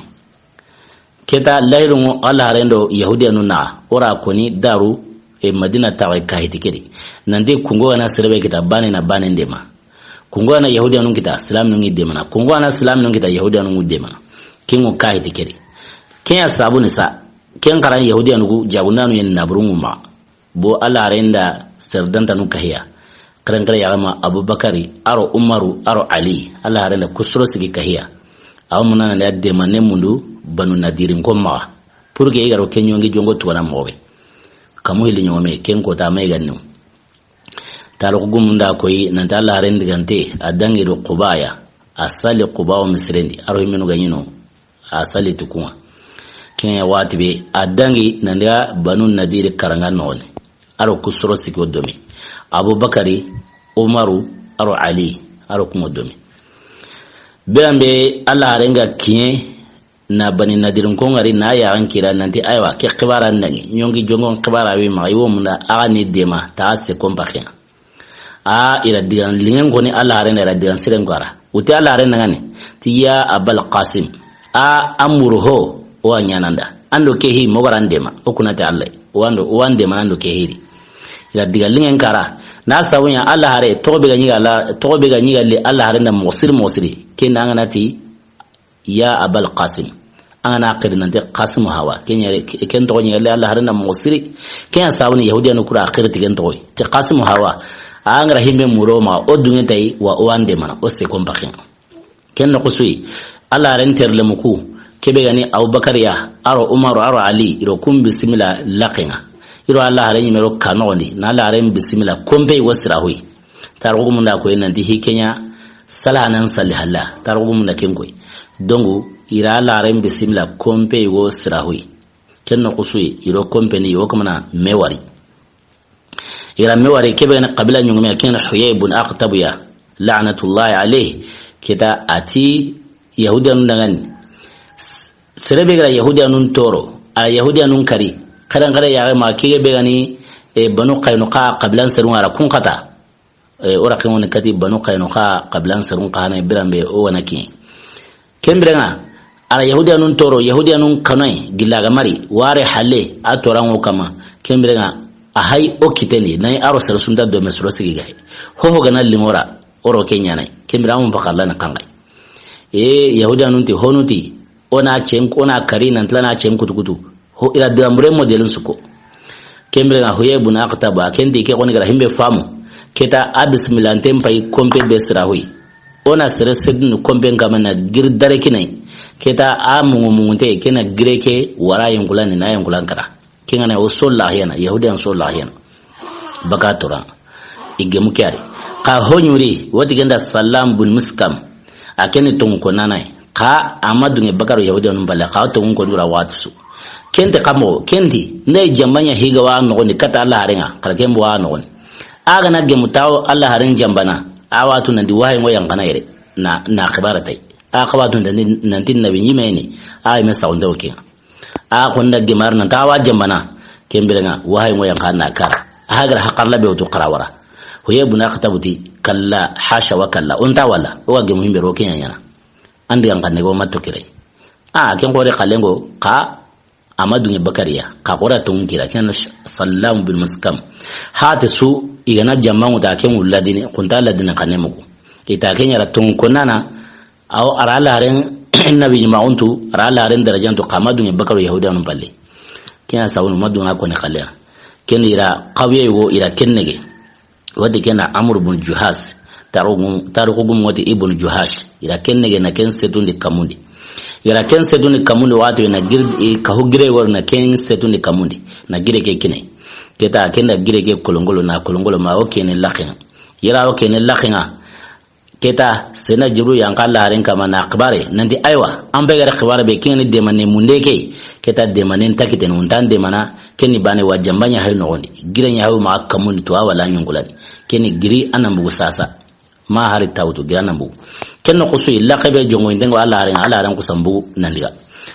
Ke ta lahirun ŋo Alla haaren do Yahudiyanun naxa, o ra ko ni daru, e, Madina taxe kahiti ke di. Nanti ku ŋo ga na sere be kita baane na baane n deema. Ku ŋo ga na Yahudiyanun kita, silaminun ŋi deemana. Ku ŋo ga na silaminun kita, Yahudiyanun ŋu deemana. Ken ŋo kahiti ke di. Ken ya sabu ni sa, ken xa ra Yahudiyanun ku jaagundanu yen naburun ŋu maxa. Bo Alla haaren da sere dantanu kahiya. Xerenxere ya ga ma Abubakari, a ro Umaru, a ro Ali. Alla haaren da ku soro sigi kahiya. A wa munana da deemane mundu Banu Nadirin ko maxa. Pour que i ga ro ke ɲonki jonko tugana moxo be. Kamu hilli ɲogome, ken ko ta ma i ga new. Taarixu gumun da koyi, nanti Alla haaren digante, a dangi do Quba ya. A sali Quba wo misiren di. A ro himmenu ga ɲi no. A sali ti ku ŋa. Ken ya waxati be, a dangi nan daga Banu Nadiri karanga noxon di. A ro ku soro sigi wo doome. Abubakari, Umaru, a ro Ali, a ro ku ŋo doome. Biran be Alla haaren ga kiɲe na Bani Nadirin ko ŋa ri na yaaxan kira nanti, aywa, ke xibaara n dangi. Ɲonki jonkon xibaara wi maxa, i wo munda, a ga ni deema, ta se kompa ken. A, i ra digan liŋen ko ni Alla haaren da, i ra digan siren ko a ra. Wuti Alla haaren da ŋa ni, ti ya Abal Qasim. A, an muru ho, o wa ɲaana an da. An do ke hi, moxo ga ra an deema, o kuna ti Alla. O wa an do, o wa an deema an do ke hi ri. I ra digan liŋen ko a ra. Na sawu ɲa Alla haare, toxo be ga ɲi ga Alla, toxo be ga ɲi ga li Alla haaren da moxo siri moxo siri. Ken da an ga na ti, ya Abal Qasim. An ga na xiri nanti Qasimu Hawa. Ken ya, ken toxo ɲi ga li Alla haaren da moxo siri. Ken ya sabu ni Yahudiyanu ku ra xiri ti ken toxo yi. Ti Qasimu Hawa. An ga ra himbe muru o maxa, o duŋe ta yi wa o wa an deemana, o se kompa ken. Ken noxo su yi. Alla haaren terlemu ku. Ke be ga ni Abubakar ya, a ro Umaru, a ro Ali, i ro kun bisimila laxe ŋa. I ro Alla haaren ɲi me ro ka noxon di. Na Alla haaren bisimila, kompe wo sira ho yi. Taarixu gumun da koyi nanti hi ken ya sala nan sali halla. Taarixu gumun da ken koyi. Donc, i ra Alla haaren bisimila kompe wo sira ho yi. Ken noxo su yi, i ro kompe ni wo kamana me wari. I ra me wari ke be ga ni xabila ɲungume ken Huyay bun Akhtab ya. La'natullahi alayhi. Ke ta a ti Yahudiyanun da ŋa ni. S-, sere be ga ra Yahudiyanun toro. A Yahudiyanun kari. Xerenxere ya ga ma ke be ga ni, e, Banu Qaynuqa xabilan serun ŋa ra kun xata. E, o ra ken wo ni kati Banu Qaynuqa xabilan serun xa na biran be o wa na ki. Ken biren ŋa, a ra Yahudiyanun toro, Yahudiyanun kanoy, gilla ga mari, ware halle, a toran ŋo kama. Ken biren ŋa, a hay o kiten di, na yi a ro sere su nta doome soro sigi ga yi. Ho ho ga na liŋo ra, o ro ke ɲaana yi. Ken biren ŋa, a mu baka Alla ni xanŋa yi. E, Yahudiyanun ti, honu ti, o na cen, o na kari, nan tila na cen kutu kutu. Ho, i ra digan bure modèle su ko. Ken biren ŋa Huyay bun Akhtab, a ken ti ke xo ni ga ra himbe faamu. Ke ta a bisimila nten pay kompe be sira ho yi. O na sere sedun kompen kama na giri dare kinayi. Ke ta a mungu mungunte, ke na gire ke wara yinkulani, na yinkulan kara. Ke ŋa na o so laxiyana, Yahudiyan so laxiyana. Baka tora. I gemu ke ari. Xa ho ɲuri, wati genda Sallam bun Miskam. A ke ni tongu ko nanayi. Xa a ma dunge bakaro Yahudiyanun balle, xa tongu ko dura watu su. Kente xa mo, kenti, nda i jambanya higa wa noxondi kata Allah harenga, kala kembo wa noxondi. A ga na gemu tawo Allah haren jambana, a watu nanti wahayi ŋo yankana yere, na, na xibara tay. A xa watu nanti, nanti nabi ɲimeni, a yime sawunde o kenga. A xonda gemar nan tawa jambana, kembirenga, wahayi ŋo yankana kara. A hagara hakarla be wutu xara wara. Huyay bun Akhtab ti, kalla, hasha wa kalla. Onta wala, o ga gemu himbe ro kenya ɲana. Andi an kanne go matto kirai. A, ken xore xalengo, xa a ma dunge bakariya, xa xora tongu kira, ken Sallam bin Miskam. Hate su, i ga na jammangu ta ken wulla dini, kunta la dini xanne mugu. I ta ken yara tongu konana, aw ara la haren, nabi ma untu, ara la haren darajantu, xa ma dunge bakaru Yahudiyanun palle. Ken ya sawunu ma dunga ko ne xaleya. Ken ira xawiye go ira ken nege. Wadi kena Amr bun Juhas. Tarugu, tarugu gum wati Ibn Juhash. Ira ken nege na ken setundi kamundi. Ira ken setundi kamundi wati na gir-, i kahu gire wor na ken setundi kamundi. Na gire ke kine. Keta kenda gire ke kolongolo na kolongolo ma o kene laxenga. Ira o kene laxenga. Keta sena Jibril yanka Allah haren kama na akhbare. Nanti aywa. An pegare akhbare be kene demane munde ke. Keta demane ntakite nuntan demana. Keni bane wa jamba ɲa hay noxondi. Gire ɲa hay ma kamundi to a wala ɲungulani. Keni giri a na mbugu sasa. Ma hari tawtu gira na mbugu. Ken noxo su i laqabe jongo intengo Allah haren, Allah haren kusa mbugu nandiga.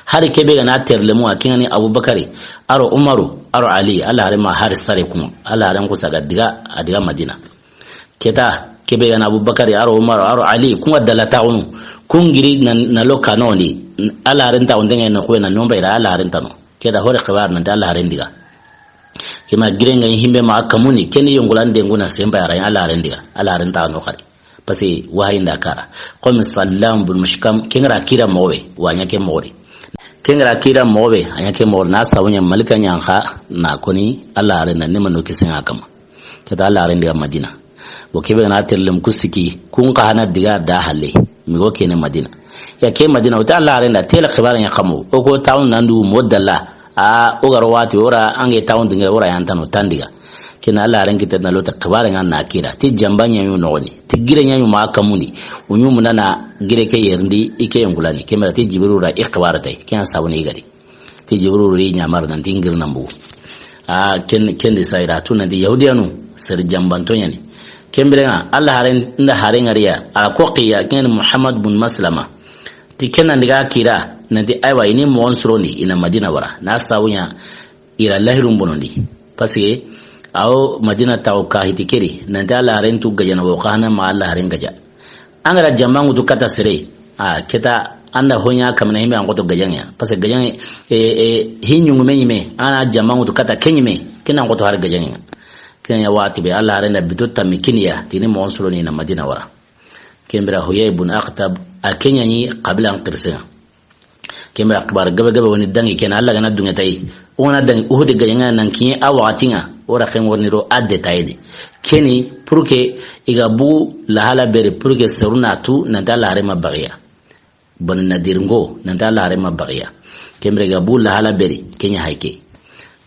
Hari kebe ga na terlemu a kengani Abubakari, aro Umaru, aro Ali, Allah haren ma hari sare kuma. Allah haren kusa ga diga, a diga Madina. Keta kebe ga na Abubakari, aro Umaru, aro Ali, kunga dala taxunu. Kun giri na, na lo kanondi. Allah haren taxundenga na kuwe na nomba ira Allah haren tano. Keta hore xibar nanti Allah haren diga. Kima girenga himbe ma kamuni, keni yongulan denguna semba yara Allah haren diga. Allah haren ta no xari. Parce que wahayi nda kara. Comme Sallam bun Mushkam, kengra kira mowe, wanya ke mori. Kengra kira mowe, anya ke mori, na sawunya malika nyanka, na koni, Allah haren na nema no kisenga kama. Keta Allah haren diga Madina. Bo kebe na tellem kusiki, kun ka hana diga da halle. Mi go kene Madina. Ya ke Madina, o ta Allah haren da, tela xibaran ya kamo. O ko tawun nandu modalla. A, o garo wati, ora ange tawun dinga, ora yantano tandiga. Kena Allah haren kita na lota xibaran ya na kira. Ti jamba ɲa yu noxoni. Ti gire ɲa yu ma kamuni. O ɲu muna na gire ke yerndi, ike yongulani. Kemera ti Jibril ra i xibara tay. Kena sabuni igadi. Ti Jibril ri ɲamar nan ti ngir nambu. A ken, ken di sayra tu nan di Yahudiyanu, seri jambanto ɲani. Kembirenga, Allah haren, nda haren ngariya, a ko qiya, ken Muhammad bun Maslama. Ti ken nan diga kira, nan ti aywa, ini moxon surondi, ina Madina wara. Na sawunya, ira lahirun bonondi. Parce que, awo Madina tawo ka hiti keri, nan ti Allah haren tu gajana wo kahana ma Allah haren gaja. Angara jamangu tu kata sere. A, keta anda honya kamana himbe an koto gajange. Parce que gajange, e, e, hinyungu me nyime. Ana jamangu tu kata kenyime. Kena an koto har gajange. Kenya wati be Allah haren da bito tammi kiniya. Tini moxon surondi na Madina wara. Kembira Huyay bun Akhtab. A kenya ni qabila an qirsenga. Kembira xibar gabe gabe woni dangi kena Allah gana dunge tay. O na dangi Uhud gajange nan kiye a waxatinga. O ra ken worni ro a détail di. Keni pour que iga bu lahala beri pour que seruna tu nan ta Allah haren ma bagiya. Bani Nadir ngo, nan ta Allah haren ma bagiya. Kembire ga bu lahala beri, kenya hayke.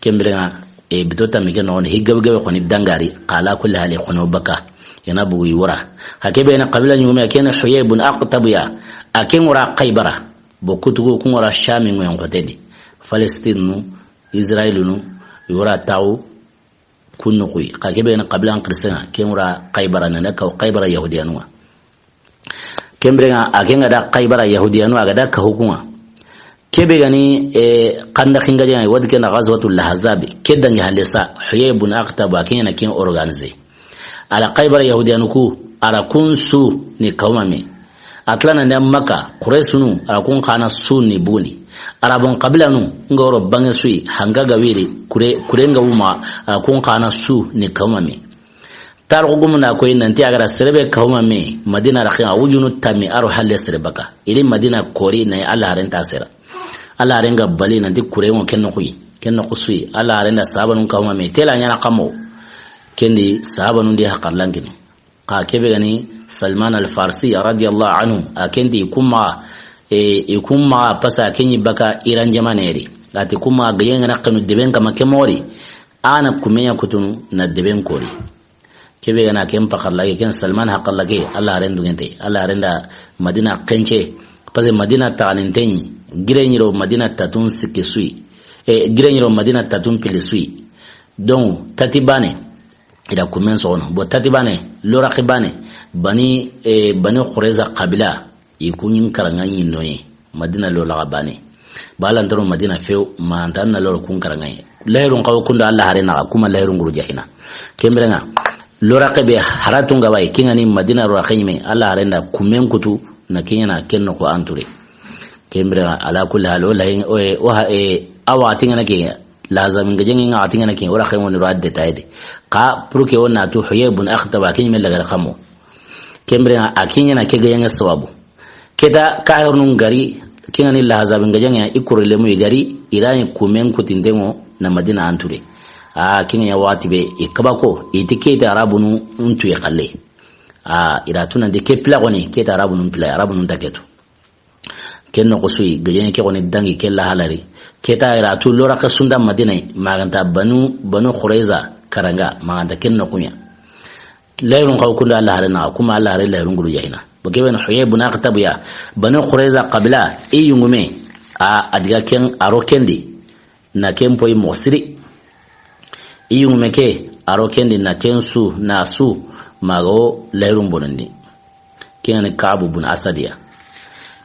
Kembire nga, e, bito tammi ke noxon, hi gabe gabe xoni dangari, qala kulli hali xono baka. Yana bugu i wora. Hakebe na qabila ɲume, kena Huyay bun Akhtab ya. A ken wora Khaybara. Bo kutugu kun wora Shami ngoyen xotedi. Palestine nu, Israël nu, i wora taw, Kun noxuyi, xa kebe na qabila an qirsenga, ken wora Khaybara nana kaw Khaybara Yahudiyanunga. Kembirenga, a kenga da Khaybara Yahudiyanunga, a ga da ka hukunga. Kebe gani, e, Khandaq ngajenga, wadi kena Ghazwatul Ahzab, ke dangi halisa, Huyay bun Akhtab, a kenya na ken organiser. Ala Khaybara Yahudiyanuku, ara kun su ni kawmame. Atlana ne Makka, Quraysunu, a kun xana su ni buni. Arabun qabilanu, nga woro bange sui, hanga ga wiri, kure, kure nga wuma, a kun xana su ni kawmami. Tarixu gumu na koyi nanti a gara serebe kawmami, Madina raxen, a wujunu tammi, aro halle sere baka. Iri Madina kori na Allah haren ta sera. Allah haren ga bali nanti kure ngo ken noxuyi, ken noxu sui. Allah haren da sahabanun kawmami, tela ɲana kamo. Kendi sahabanun di hakarlangini. Xa kebe gani Salman al-Farsi radiyallahu anhu, a kenti kuma, E, i kun maxa pasa ke ɲi baka Iran jamaane ri. A ti kun maxa gajaŋen ga na xenu deben kama ke moxo ri. A na kumeɲa kutunu na deben kori. Kebe ga na ken paxarla ke, ken Salman haxalla ke, Alla haren dungente, Alla haren da Madina xence. Parce que Madina taxaninten ɲi, gire ɲi ro Madina tatun sikki su yi. E, gire ɲi ro Madina tatun pili su yi. Donc, tati baane, i da kumen soxono. Bon, tati baane, loraqe baane, Bani, e, Bani Qurayza qabila, i ku ɲi karaŋa ɲi noye. Madina loraqe baane. Ba lantano Madina few, ma anta na loro kun karaŋa ɲi. Lahirun xawo kunda Alla haren naxa, kuma lahirun guru jahina. Ken biren ŋa, loraqe be haratun ga wa yi, ken ga ni Madina loraqe ɲi me, Alla haren da kumen kutu, na ken ɲa na ken noxo anture. Ken biren ŋa, ala kulli hal, o lahin, o, o ha, e, a waxati ŋa na ke, Lahazabin gajaŋen ŋa waxati ŋa na ke, o ra xen woni ro a détail de. Xa, pour que o na tu Huyay bun Akhtab, a ke ɲi me lagare xamo. Ken biren ŋa, a ke ɲa na ke gajaŋe sababu. Keta kahirnun gari, ken ga ni Lahazabin gajaŋe, i kore lemu i gari, i ra ɲi kumen kutinten ŋo na Madina anture. A, ken ɲa waxati be, i kabako, i ti keta Arabunu ntu i xalle. A, i ra tu nanti ke pila xoni, keta Arabunun pila, Arabunun ta ketu. Ken noxo su yi, gajaŋe ke xoni dangi ke lahalari. Keta i ra tu loraqe su nda Madina yi, ma ga nta Banu, Banu Qurayza karaŋa, ma ga nta ken noxu ɲa. Lahirun xawo kunda Alla haren naxa, kuma Alla haren lahirun guru jahina. Bo kebe na Huyay bun Akhtab ya, Banu Qurayza qabila, i yungume, a, a diga ken, a ro ken di, na ken poyi moxo siri. I yungume ke, a ro ken di na ken su, na su, ma ga wo lahirun bonondi. Ken ga ni Ka'bu bun Asad ya.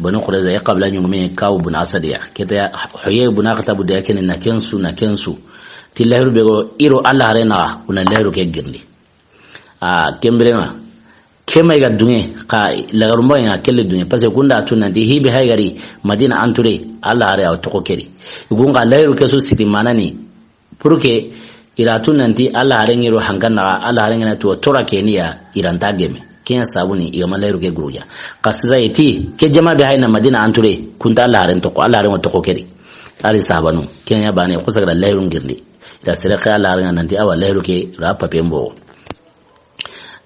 Banu Qurayza ya qabila yungume Ka'bu bun Asad ya. Keta ya Huyay bun Akhtab de ya ken na ken su, na ken su. Ti lahiru be ga wo i ro Alla haren naxa, o na lahiru ke girindi. A, ken biren ŋa. Ke ma i ga dunŋe, xa lagarumba ŋa kelle dunŋe. Parce que kunda tu nanti hi be hay gari Madina anture, Alla haren a toxo keri. I gun ga lahiru ke su siti manani. Pour que i ra tu nanti Alla haren ŋi ro hankan naxa, Alla haren ŋa na tu tora ke ni ya, i ra nta geme. Ken ɲa sabu ni, i ga ma lahiru ke guru ɲa. Xa sisa i ti, ke jama be hay na Madina anture, kun ta Alla haren toxo, Alla haren ŋa toxo keri. Ari sahabanu, ken ɲa baane, xo saga ra lahirun girindi. I ra sere ke Alla haren ŋa nanti a wa lahiru ke, i ra papier mbo.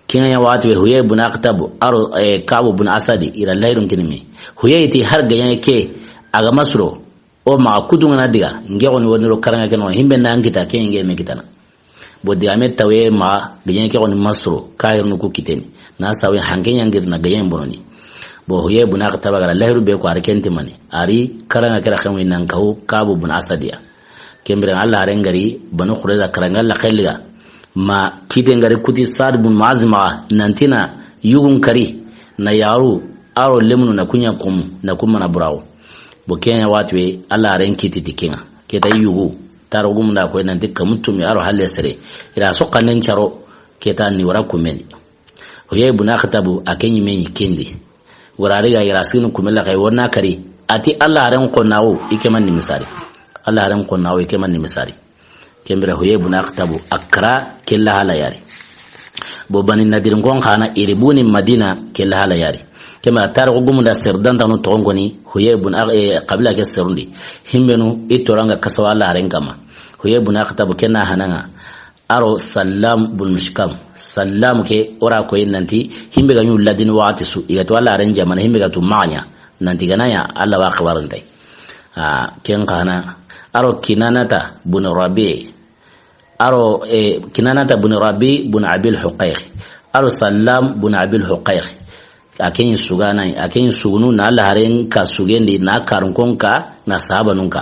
Ken ɲa waxati be Huyay bun Akhtab, a ro, e, Ka'bu bun Asadi, i ra lahirun kini me. Huyay ti har gajaŋe ke, a ga ma suro, o maxa kutu ŋa na diga, n ke xoni woni ro karaŋa ke noxo, himbe na n kita, ke n ke me kitana. Bo diga me tawe maxa, gajaŋe ke xoni ma suro, kahirnu ku kiteni. Na sawe hanke ɲa n giri na gajaŋe bonondi. Bo Huyay bun Akhtab ga ra lahiru be ko a ri ken ti mani. A ri karaŋa ke ra xenwi nan kahu Ka'bu bun Asadi ya. Ken biren Alla haren gari Banu Qurayza karaŋa la xelliga. Ma kite n gari kuti Sa'd bun Mu'az maxa nanti na yugun kari na yaxaru a ro lemunu na ku ɲa komu na ku mana buraxu. Bo ken ɲa waxati be Alla haren kiti ti ken ŋa. Keta yugu taro gumunda ko nanti kamu tumi a ro halle sere. I ra soxanden caro keta ni wara kumeni. Huyay bun Akhtabu a ke ɲi me ɲi ken di. Wara ri ga i ra sinu kumela kay wona kari. A ti Alla haren xonnaxu i ke man ni misari. Alla haren xonnaxu i ke man ni misari. Ken biren Huyay bun Akhtabu a kara ke la hala ya ri. Bo Bani Nadirin kon xa na i ri buni Madina ke la hala ya ri. Ken biren tarixu gumunda sere dantanu toxon koni Huyay bun Akh-, eh, qabila ke serundi. Himbenu i toranga kaso Alla haren kama. Huyay bun Akhtabu ke na hanaŋa. A ro Sallam bun Mishkam. Sallam ke o ra koyi nanti himbe ga ɲu ladini waxati su. I ga tu Alla haren jamana himbe ga tu maxa ɲa. Nanti ga na ɲa Alla wa xibarin tay. A, ken xa na. A ro Kinanata bun Rabi. A ro, eh, Kinanata bun Rabi bun Abil Huqayq. A ro Sallam bun Abil Huqayq. A ke ɲi sugana, a ke ɲi sugunu na Alla haren ka sugendi na karunkon ka na sahabanun ka.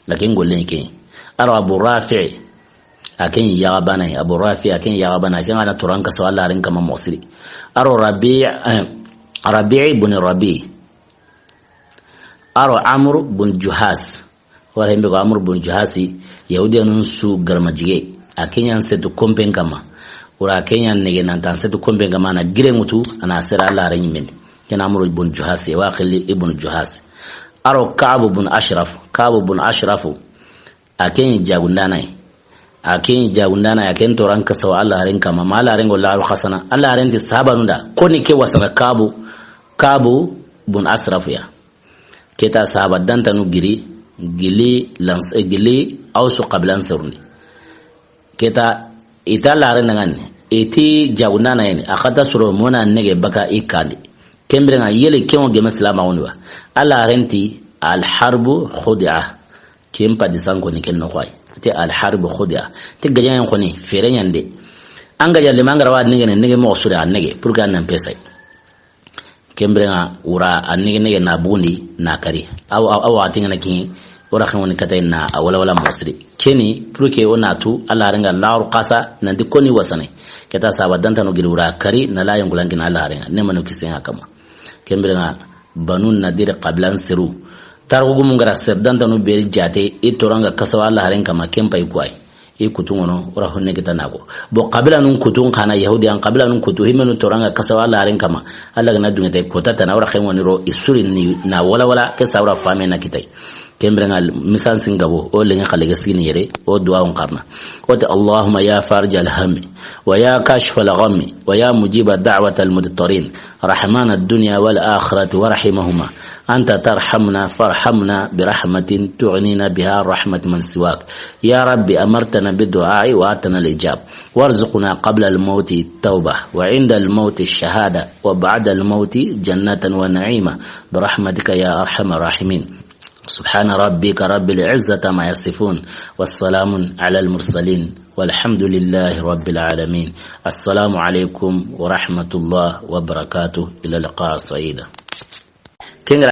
A ke ɲi gollen ke. A ro Abu Rafi. A ke ɲi yaxabana, Abu Rafi, a ke ɲi yaxabana, a ke ŋa na toran kaso Alla haren kama moxo siri. A ro Rabi, eh, Rabi bun Rabi. A ro Amr bun Juhas. Wara himbe ko Amr bun Juhasi, Yahudiyanun su garma jige. A ke ɲa n setu kompen kama. Wara a ke ɲa n nege nan ta n setu kompen kama na gire ŋutu, a na sera Alla haren ɲimen. Ken Amr bun Juhasi, wa xilli ibn Juhas. A ro Ka'b bun Ashraf, Ka'b bun Ashrafu. A ke ɲi jagundana yi. A ke ɲi jagundana yi, a ke n toran kaso Alla haren kama, ma Alla haren go la al khasana. Alla haren ti sahabanun da. Koni ke wasana Ka'bu, Ka'bu bun Ashraf ya. Keta sahaba dantanu giri, gili lans-, eh, gili Awsu qabilan serundi. Keta ita Alla haren ŋa ni, iti jagundana yi ni, a xata suro mona nege baka i kandi. Ken biren ŋa, yele ken wo geme silamaxun di wa? Alla haren ti, al harbu khudia. Ken padisan koni ken noxo ya. Te al harbu khudia. Te gajaŋen koni, fere ɲa ni de. An gaja le mangara wa nege ne, nege moxo su da a nege, pour que an nan pesay. Ken biren ŋa, wura a nege nege na bugundi, na kari. Aw, aw, aw, a tingana kiŋe, wura xen woni katay na a wala wala mosri. Keni, pour que o na tu, Alla haren ŋa laxaru xasa, nanti koni wasane. Keta saba dantanu giri wura kari, na la yonkulan kina Alla haren ŋa, ne manu kisen ŋa kama. Ken biren ŋa, Banu Nadir qabilan seru. Tarxu gumun ga ra ser dantanu beri jate, i toran ŋa kasawa Alla haren kama, ken pay kuway. I kutu ŋono, o ra honne kita na ko. Bo qabila nun kutun xana, Yahudiyan qabila nun kutu, himenu toran ŋa kasawa Alla haren kama. Alla ga na dunŋe tay kota tana, o ra xen woni ro, i suri ni na wala wala, ke sa o ra fame na kitay. Ken biren ŋa misan singabo, o lenŋe xale ga sigini yere, o duwa on xarna. O te, اللهم يا فارج الهم، ويا كاشف الغم، ويا مجيب دعوة المضطرين، رحمن الدنيا والآخرة ورحيمهما، أنت ترحمنا فارحمنا برحمة تغنينا بها رحمة من سواك. يا رب أمرتنا بالدعاء وآتنا الإجاب، وارزقنا قبل الموت التوبة، وعند الموت الشهادة، وبعد الموت جنة ونعيما، برحمتك يا أرحم الراحمين. سبحان ربك رب العزة عما يصفون، والسلام على المرسلين، والحمد لله رب العالمين. السلام عليكم ورحمة الله وبركاته. إلى اللقاء سعيدا. Ken ga